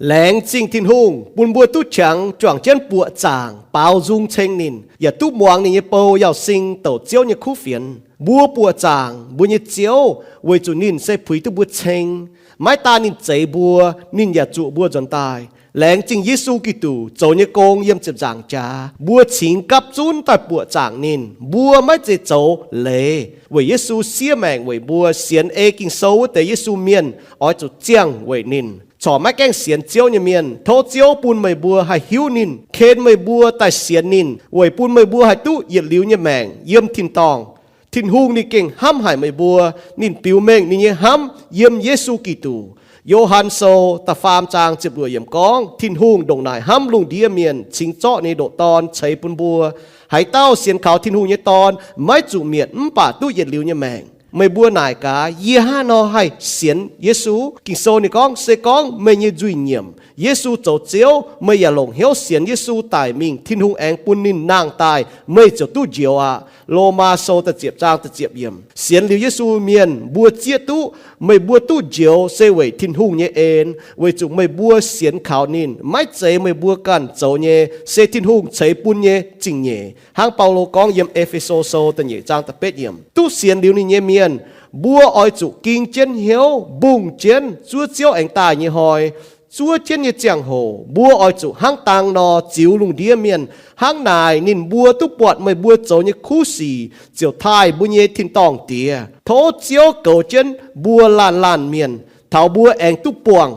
Laengz zingh Tin-Hungh bun mbuo duqv qangx juangc jienv buoqc zaangc baaux nzung ceng ninh, yaac duqv muangx ninh nyei bou Yauz Sing douc Ziouv nyei kuv fienx. Mbuo buoqc zaangc mbuo nyei Ziouv weic zuqc ninh se puix duqv mbuo ceng. Maiv daan ninh zeix mbuo, ninh yaac zuoqc mbuo nzuonx daaih. Laengz zingh Yesu Giduc zoux nyei gong yiem ziepc nzaangc jaax, mbuo cingx gapv zunv daaih buoqc zaangc ninh. Mbuo maiv zeiz zoux leiz weic Yesu siev maengc weic mbuo. Sienx ei Ging-Sou wuov deix Yesu mienh oix zuqc ziangh weic ninh. Corc maiv gaengh sienx Ziouv nyei mienh, tov Ziouv bun meih mbuo haih hiuv ninh, ken meih mbuo daaih sienx ninh, weic bun meih mbuo haih duqv yietc liuz nyei maengc yiem tin-dorngh. Tin-Hungh ninh gengh hnamv haic meih mbuo. Ninh biux mengh ninh nyei hnamv yiem Yesu Giduc. Yo^han Sou da'faam zaang ziepc luoqc yiemc gorngv, Tin-Hungh ndongc naaic hnamv lungh ndiev mienh, cingx zorqv ninh nyei ndoqc Dorn ceix bun mbuo. Haaix dauh sienx kaux Tin-Hungh nyei Dorn maiv zuqc mietc mv baac duqv yietc liuz nyei maengc. Meih mbuo naaic gaax, yie hnangv haaix nor haih sienx Yesu? Ging-Sou ninh gorngv, se gorngv meih nyei nzuih nyiemc, Yesu zoux Ziouv, meih yaac longc hnyouv sienx Yesu daic mingh, Tin-Hungh aengx bun ninh nangh daaih, meih ziouc duqv njoux aqv. Lomaa Sou da'ziepc zaang da'ziepc yiemc. Sienx liuz Yesu mienh mbuo zieqv duqv, meih mbuo duqv njoux se weic Tin-Hungh nyei en, weic zuqc meih mbuo sienx kaux ninh, maiv zeiz meih mbuo ganh zoux nyei, se Tin-Hungh ceix bun nyei zingh nyeic. Hnangv Baulo gorngv yiem E^fe^so Sou da'nyeic zaang da'betv yiemc. Duqv sienx liuz ninh nyei mienh, mbuo oix zuqc ging jienv hnyouv, mbungh jienv zuov Ziouv aengx daaih nyei hnoi. Zuov jienv nyei ziangh hoc mbuo oix zuqc hnangv dang nor ziux lungh ndiev mienh. Hnangv naaic ninh mbuo duqv buatc meih mbuo zoux nyei kuv sic ziouc taaih mbuo nyei tin-dorngh Diex. Tov Ziouv goux jienv mbuo laanh laanh mienh, taux mbuo aengx duqv buangh